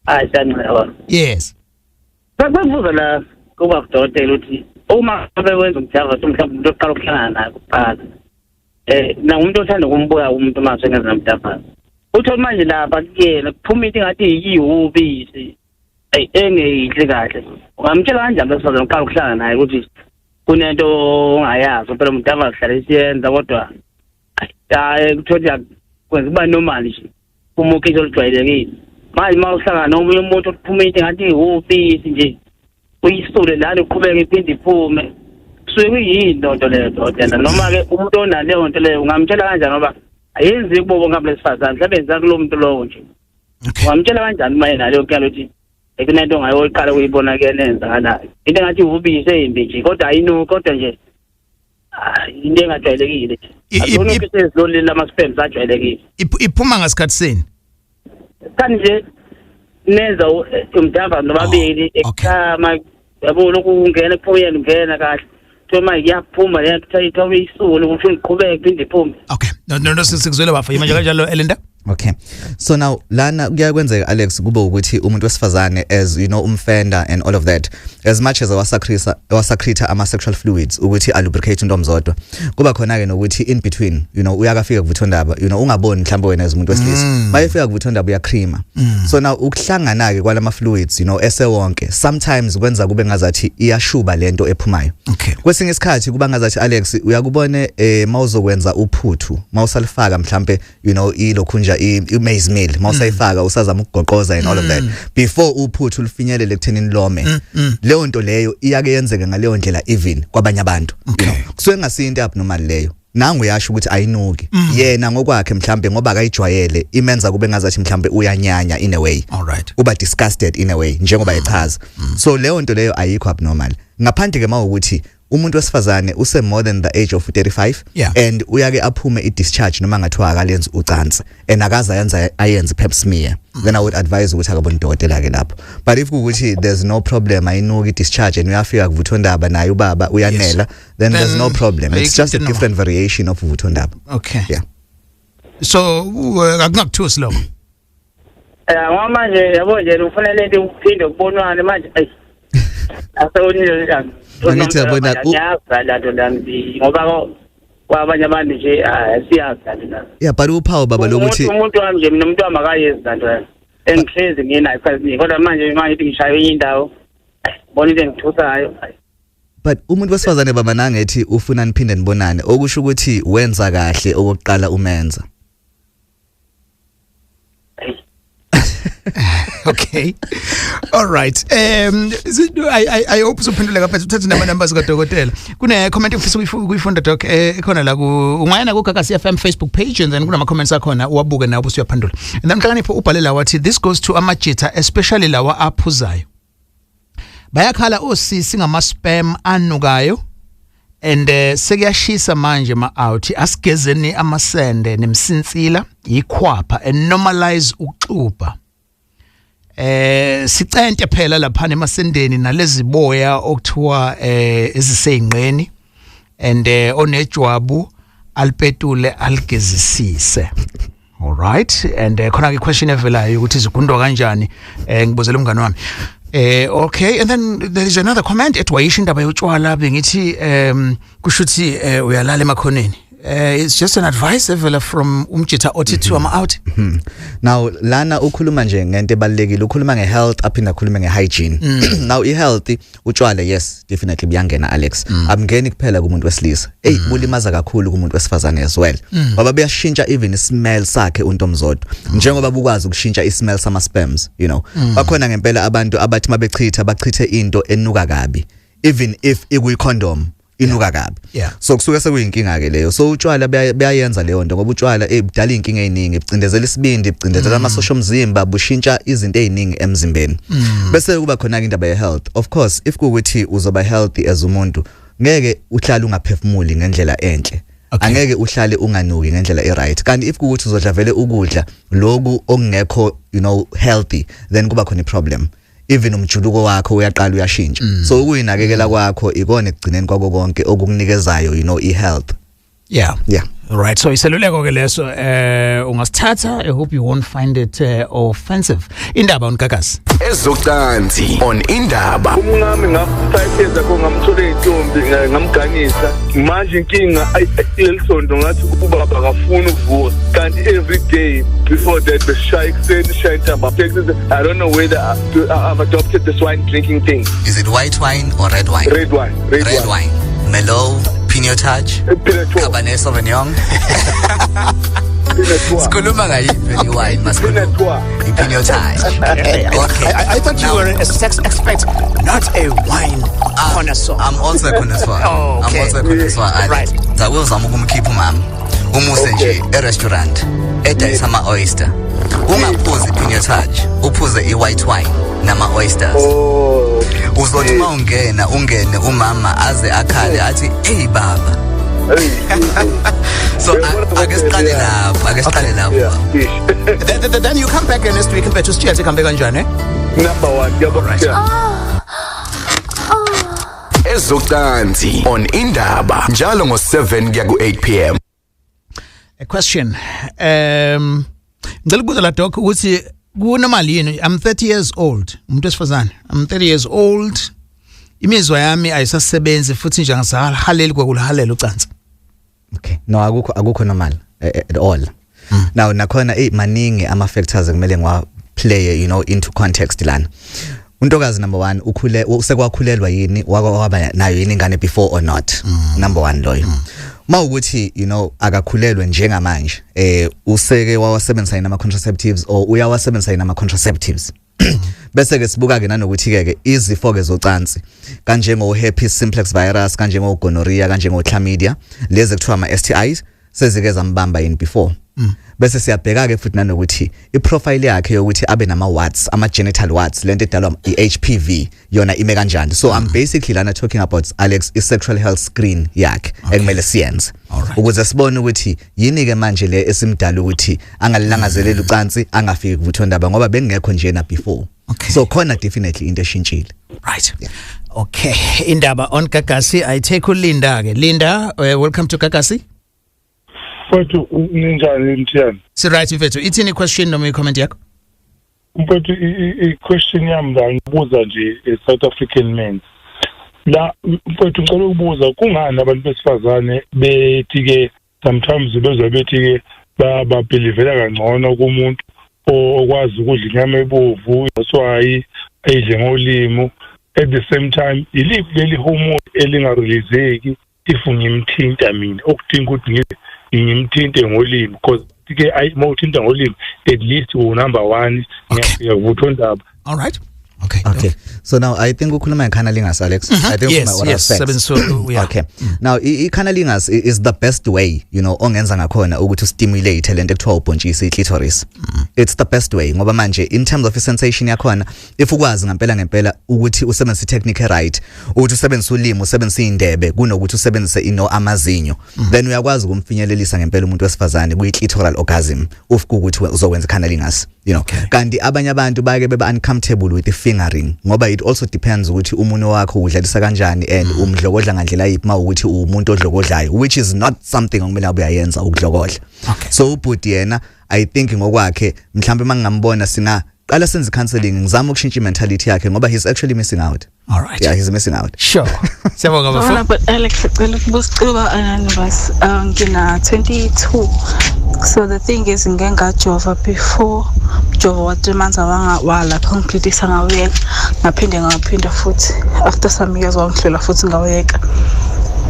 Hayi, siyancela. Yes. Bakubuza la kuba kudokotela ukuthi uma ngabe wenza umjava, mhlawumbe umuntu oqala ukuhlangana naye kuqala. Na umuntu othanda ukumbuka umuntu uma sengenza nomjava. Uthi manje lapha kuyena kuphuma into engathi yihubisi. Ey, engeyinhle kahle. Ungamtshela kanjani besifazane uqala ukuhlangana naye ukuthi kunento ongayazi phela umjava sihlale siyenza, kodwa hayi, kuthiwa kwenza kuba normal nje. Umukiso olujwayelekile. Manje uma uhlangana nomunye umuntu ophuma into engathi ihubisi nje, uyisule lana, uqhubeke iphinde iphume, kusuke kuyini nto leyo, dokotela? Noma-ke umuntu onaleyo nto leyo ungamtshela kanjani, ngoba ayenzeki kubo bonke abantu besifazane, mhlawumbe yenzeka kulo muntu lowo nje. Ungamtshela kanjani uma enaleyo nkinga ukuthi kunento ongayoqala ukuyibona kuyena enzakalayo, into engathi ihubisi eyimbi nje, kodwa ayinuki, kodwa nje into engajwayelekile nje, akubona ukuthi ezilolile lama-sperms ajwayelekile. Iphuma ngasikhathi sini? Kanti nje nenza umdava nobabili ekuchama, yabo, lokhu kungena kuphuyela ungena kahle, kuthiwa manje kuyaphuma le nto, kuthiwa uyisule ukuthi uyiqhubeke iphinde iphume. Okay. No, sikuzwele bafo. Manje kanjalo, Elinda? Okay. So now lana kuyakwenzeka, Alex, kube ukuthi umuntu wesifazane, as you know, umfenda and all of that, as much as awasecreta ama sexual fluids ukuthi alubricate untomzodwa, kuba khona ke nokuthi in between uyakafika kuvuthondaba, ungaboni mhlawumbe wena as umuntu wesilisa, mayefika kuvuthondaba uyacreama. So now ukuhlangana ke kwalama fluids esewonke sometimes kwenza kube ngazathi iyashuba lento ephumayo. Kwesinye isikhathi kuba ngazathi, Alex, uyakubone mawuzokwenza uphuthu, mawusalifaka mhlambe ilokhunja i-maize meal, mawusayifaka usazama ukugoqoza and all of that, before uphuthu lufinyelele ekuthenini lome, leyo nto leyo iyake yenzeke ngaleyo ndlela even kwabanye abantu. Kusuke ngasinto abnormal leyo. Nangu uyasho ukuthi ayinuki yena ngokwakhe, mhlambe ngoba akayijwayele, imenza kube ngazathi mhlambe uyanyanya in a way. All right. Uba disgusted in a way njengoba echaza. So leyo nto leyo ayikho abnormal, ngaphandle ke mawukuthi umuntu wesifazane use more than the age of 35 and uyake aphume i-discharge noma ngathiwa akalenzi ucansi and akaze ayenze pap smear, then I would advise ukuthi akabone udokotela ke lapho. But if kuwukuthi there's no problem, ayinuki i-discharge, and uyafika kuvuthondaba naye ubaba uyanela, then there's no problem. It's just a Ayikho. different variation of uvuthondaba. Okay. Yeah. So akungakuthusi lokho. Ngoba manje yabo nje ufanele into uphinde kubonwane manje, ayi, asewonile njani. Angithi yabona, Ngiyazi la nto lami, ngoba kwabanye abantu nje siyazi la nto lami. Yeah, but uphawu baba lokuthi Umuntu wami nje, mina umuntu wami akayenzi la nto lami engihlezi nginayo isikhathi esiningi, kodwa manje ithi ngishaye enye indawo, bona into engithusayo. But umuntu wesifazane baba nangethi ufuna niphinde nibonane, okusho ukuthi wenza kahle okokuqala umenza. Okay. All right. I hope uzophenduleka phela, uthathe nama numbers kadokotela. Kune comment ufisa ukuyifunda, doc, ekhona la ku ungayana ku Gagasi FM Facebook page and then kunama comments akhona, uwabuke nawe usuyaphendula. And then Mhlakanipho ubhale la wathi, "This goes to amajita, especially lawa aphuzayo. Bayakhala osisi ngama sperm anukayo and sekuyashisa manje ma out. Asigezeni amasende nemsinsila ikhwapha and normalize ukuxubha. Sicente phela lapha emasendeni naleziboya okuthiwa eziseyinqeni and onejwabu alipetule aligezisise." All right, and khona ke question evelayo ukuthi izigundwa kanjani, ngibuzela umngane wami. Okay, and then there is another comment ethi wayisho indaba yotshwala, bengithi kusho ukuthi uyalala emakhoneni. It's just an advice evela from umjitha othi to ama out. Now lana ukhuluma nje ngento ebalekile, ukhuluma ngehealth, aphinda akhulume ngehygiene. Now ihealth, utshwala, yes, definitely buyangena, Alex. Abungeni kuphela kumuntu wesilisa. Hey, bulimaza kakhulu kumuntu wesifazane as well. Ngoba buyashintsha even ismell sakhe untomzodwa. Njengoba bukwazi ukushintsha ismell sama sperms. Bakhona ngempela abantu abathi mabechitha bachithe into enuka kabi. Even if ikuyi condom inuka kabi. So kusuke sekuyinkinga ke leyo. So utshwala buyayenza leyo nto, ngoba utshwala budala inkinga eziningi, bucindezela isibindi, bucindezela amasosha omzimba, bushintsha izinto eziningi emzimbeni. Bese kuba khona ke indaba ye health. Of course, if kuwukuthi uzoba healthy as umuntu, ngeke uhlale ungaphefumuli ngendlela enhle. Angeke uhlale unganuki ngendlela e-right. Kanti if kuwukuthi uzodla vele ukudla loku okungekho healthy, then kuba khona iproblem. Even umjuluko wakho uyaqala uyashintsha. So ukuyinakekela kwakho ikona ekugcineni kwako konke okukunikezayo i-health. Right, so iseluleko ke leso, ungasithatha. I hope you won't find it offensive. Indaba on Gagasi. Ezocansi on Indaba. Umngami nga-5 years ago ngamthola intombi, ngamganisa. Manje inkinga, leli sonto ngathi ubaba akafuni ukuvuka, kanti every day before that besishaya ekuseni, sishaya intamba. I don't know whether I've adopted this wine drinking thing. Is it white wine or red wine? Red wine. Red, red wine. Merlot, Pinotage, Cabernet Sauvignon. Sikhuluma ngayiphi i-wine masikhuluma? I-Pinotage. Okay. I thought you were a sex expert, not a wine connoisseur. I'm also a connoisseur. Oh, okay. I'm also a connoisseur. Right. Zawuzama ukumkhipha umama. Umuse nje e-restaurant edayisa ama-oyster. Ungaphuzi i-Pinotage, uphuze i-white wine nama-oysters. Uzothi uma ungena ungene umama aze akhale athi, "Hey baba." So ake siqale lapho, ake siqale lapho. Then you come back next week and usitshele kuhambe kanjani, eh? Number 1, ngiyabonga. Ezocansi on Indaba njalo ngo7 kuya ku8 pm. A question. Ngicela ukubuza la, doc, ukuthi kunormal yini? I'm 30 years old, umuntu wesifazane. I'm 30 years old. Imizwa yami ayisasebenzi futhi nje angisahaleli kwakuluhalela ucansi. Okay. No, akukho normal at all. Now nakhona maningi ama factors ekumele ngiwa play into context lana. Untokazi, number 1, ukhule usekwakhulelwa yini, waba nayo yini ingane before or not? Number 1 loyo. Mawukuthi akakhulelwe njengamanje, useke wawasebenzisa yini ama contraceptives or uyawasebenzisa yini ama contraceptives? Bese ke sibuka ke nanokuthi ke izifo ke zocansi kanjengo herpes simplex virus, kanjengo gonorrhea, kanjengo chlamydia, lezi kuthiwa ama STIs, sezike zambamba yini before? Bese siyabheka ke futhi nanokuthi iprofile yakhe yokuthi abe nama warts, ama genital warts, lento edalwa iHPV, yona ime kanjani. So I'm basically lana talking about, Alex, i sexual health screen yakhe ekumele siyenze ukuze sibone ukuthi yini ke manje le esimdala ukuthi angalilangazeleli ucansi, angafiki kuvuthondaba, ngoba bengekho njena before. So khona definitely into eshintshile. Right. Okay, Indaba on Gagasi. I take uLinda ke. Linda, welcome to Gagasi. Mfowethu, ninjani Mthiyane? Si right, mfethu. Ithini question noma i-comment yakho? Mfowethu, i-question yami la ngibuza nje South African men. La mfowethu ngicela ukubuza, kungani abantu besifazane bethi ke sometimes bezwa bethi ke babelivela kangcono kumuntu okwazi ukudla inyama ebovu, oswayi, ayidle ngolimo? At the same time, iliphi leli hormone elingareleaseki if ngimthinta mina, okudinga ukuthi ngimthinte ngolimi? Because ke ayi, mawuthinta ngolimi at least u number 1 ngiyafika kuvuthondaba. All right. Okay. So now I think ukhuluma nge-cunnilingus, Alex. I think ukhuluma oral sex. Sebenzisa, yeah. Okay. Now i-cunnilingus is the best way ongenza ngakhona ukuthi ustimulate lento ekuthiwa ubhontshisi, i-clitoris. It's the best way ngoba manje in terms of sensation yakhona, if ukwazi ngempela ngempela ukuthi usebenzise technique right, ukuthi usebenzise ulimi, usebenzise indebe kunokuthi usebenzise ino amazinyo, then uyakwazi ukumfinyelelisa ngempela umuntu wesifazane kuyi-clitoral orgasm ufika ukuthi uzokwenza cunnilingus. Kanti abanye abantu bake beba uncomfortable with the fingering ngoba it also depends ukuthi umunwe wakho udlalisa kanjani and umdlokodla ngandlela yiphi, mawukuthi umuntu odlokodlayo, which is not something okumele abe uyayenza ukudlokodla. So ubhuti yena, I think ngokwakhe mhlambe mangingambona singa qala senze counseling, ngizama ukushintsha mentality yakhe ngoba he's actually missing out. All right. Yeah, he's missing out. Sure. Siyabonga, bafo. Sawubona, but Alex, ngicela ukubuza anonymous. Ngina 22. So the thing is, ngike ngajova before, jova wa 3 months, awanga wala complete, ngawuyeka. Ngaphinde ngaphinda futhi after some years, wangihlela futhi, ngawuyeka.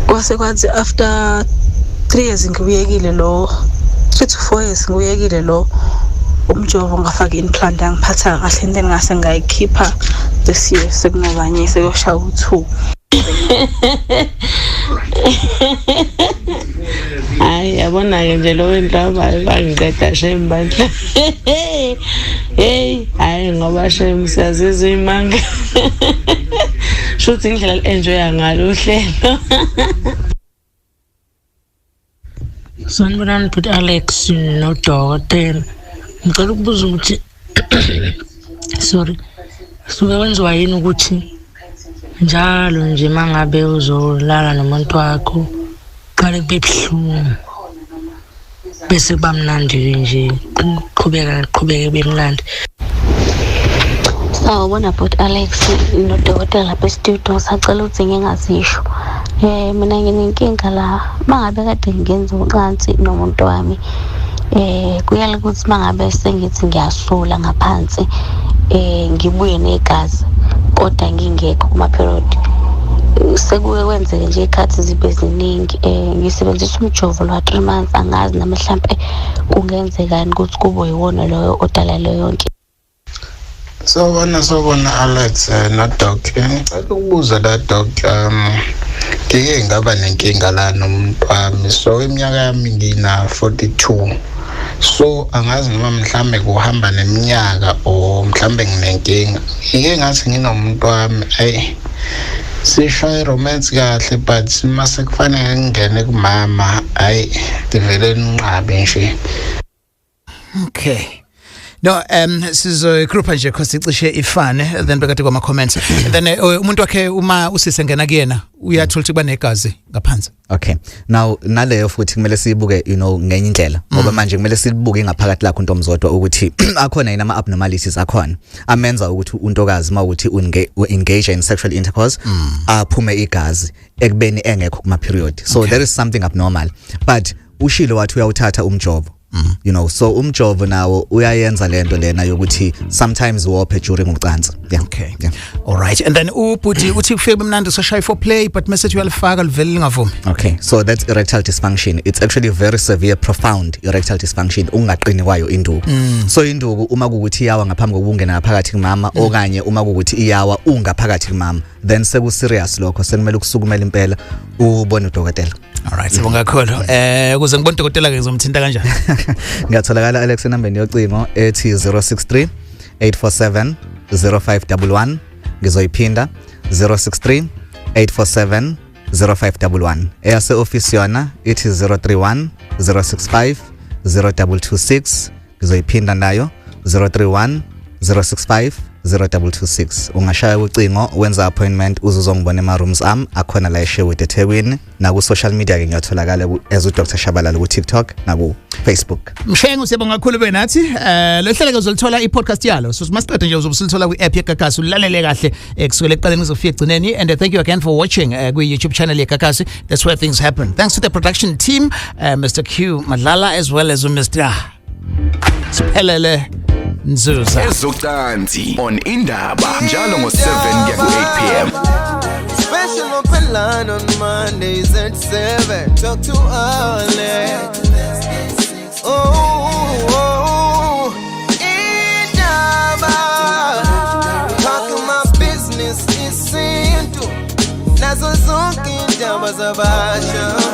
Kwase kwathi after 3 years ngiwuyekile lo, 3 to 4 years ngiwuyekile lo umjovo, ngafaka implant, angiphatha kahle, and then ngase ngayikhipha this year, sekunobanye sekuyoshaya u2. Hayi, yabona-ke nje lo wendlabayo bangiqeda shame bandla. Hey, hayi, ngoba shame siyazizwa imanga, shuthi indlela enjoya ngalo uhlelo. Sanibonani bhuti Alex nodokotela. Ngicela ukubuza ukuthi, sorry, suke kwenziwa yini ukuthi njalo nje mangabe uzolala nomuntu wakho qale kube buhlungu, bese kuba mnandi nje, qhubeka qhubeke kube mnandi? Sawubona bhuti Alex nodokotela lapha e-studio. Ngisacela ukuthi ngingazisho. Mina nginenkinga la, mangabe kade ngenza ucansi nomuntu wami, kuyala ukuthi mangabe sengithi ngiyasula ngaphansi, ngibuye negazi kodwa ngingekho kuma period. Sekuke kwenzeke nje ikhathi zibe ziningi. Ngisebenzisa umjovo lwa 3 months. Angazi nami mhlambe kungenzekani ukuthi kube yiwona loyo odala leyo nkinga. Sawubona, sawubona Alex no Doc. Ngicela ukubuza la, Doc, ngike ngaba nenkinga la nomuntu wami. So iminyaka yami ngina 42. So angazi noma mhlambe kuhamba neminyaka or mhlambe nginenkinga. Ngike ngathi nginomuntu wami, ayi, sishaye romance kahle, but mase kufanele ngingene kumama, ayi, livele linqabe nje. Okay. No, sizogroupa nje because icishe ifane, then bekade kwama comments. And then umuntu wakhe uma usisengena kuyena uyathola ukuthi kuba negazi ngaphansi. Okay. Now naleyo futhi kumele siyibuke ngenye indlela ngoba manje kumele sibuke ngaphakathi lakho uNtomzodwa ukuthi akhona yini ama abnormalities akhona amenza ukuthi untokazi mawukuthi engage in sexual intercourse aphume igazi ekubeni engekho kuma period. So there is something abnormal. But ushilo wathi uyawuthatha umjovo. So umjovo nawo uyayenza lento lena yokuthi sometimes wophe during ucansi. Yeah. Okay. Yeah. All right. And then ubhuti uthi kufike bemnandi, usashaya foreplay, but mase uyalifaka livele lingavumi. Okay, so that's erectile dysfunction. It's actually very severe, profound erectile dysfunction, ungaqini kwayo induku. So induku uma kukuthi iyawa ngaphambi kokungena ngaphakathi kumama, okanye uma kukuthi iyawa ungaphakathi kumama, then seku serious lokho, sekumele ukusukumela impela ubone udokotela. All right, sibonga kakhulu. Ukuze ngibone udokotela ke ngizomthinta kanjani? Ngiyatholakala Alex enambeni yocingo ethi 063 847 0511. Ngizoyiphinda, 063 847 0511. Eyase office yona ithi 031 065 0226. Ngizoyiphinda nayo, 031 065 0226. Ungashaya ucingo wenza appointment uzuzongibona ema rooms am akhona la eSherwood eThekwini. Naku social media ke ngiyatholakala as uDr Shabalala ku TikTok naku Facebook. Mshengu, siyabonga kakhulu benathi. Lo hlelo ke uzolithola i-podcast yalo. So masiqede nje uzobusilithola kwi-app yeGagasi, ulalele kahle kusukela ekuqaleni kuzofika egcineni, and thank you again for watching kwi YouTube channel yeGagasi. That's where things happen. Thanks to the production team, Mr Q Madlala as well as Mr Siphelele Nzuza. Ezocansi on Indaba njalo ngo7 kuya ku8 p.m. Special open line on Mondays at 7. Talk to Alex. Oh, Indaba. Talk Indaba zabasha.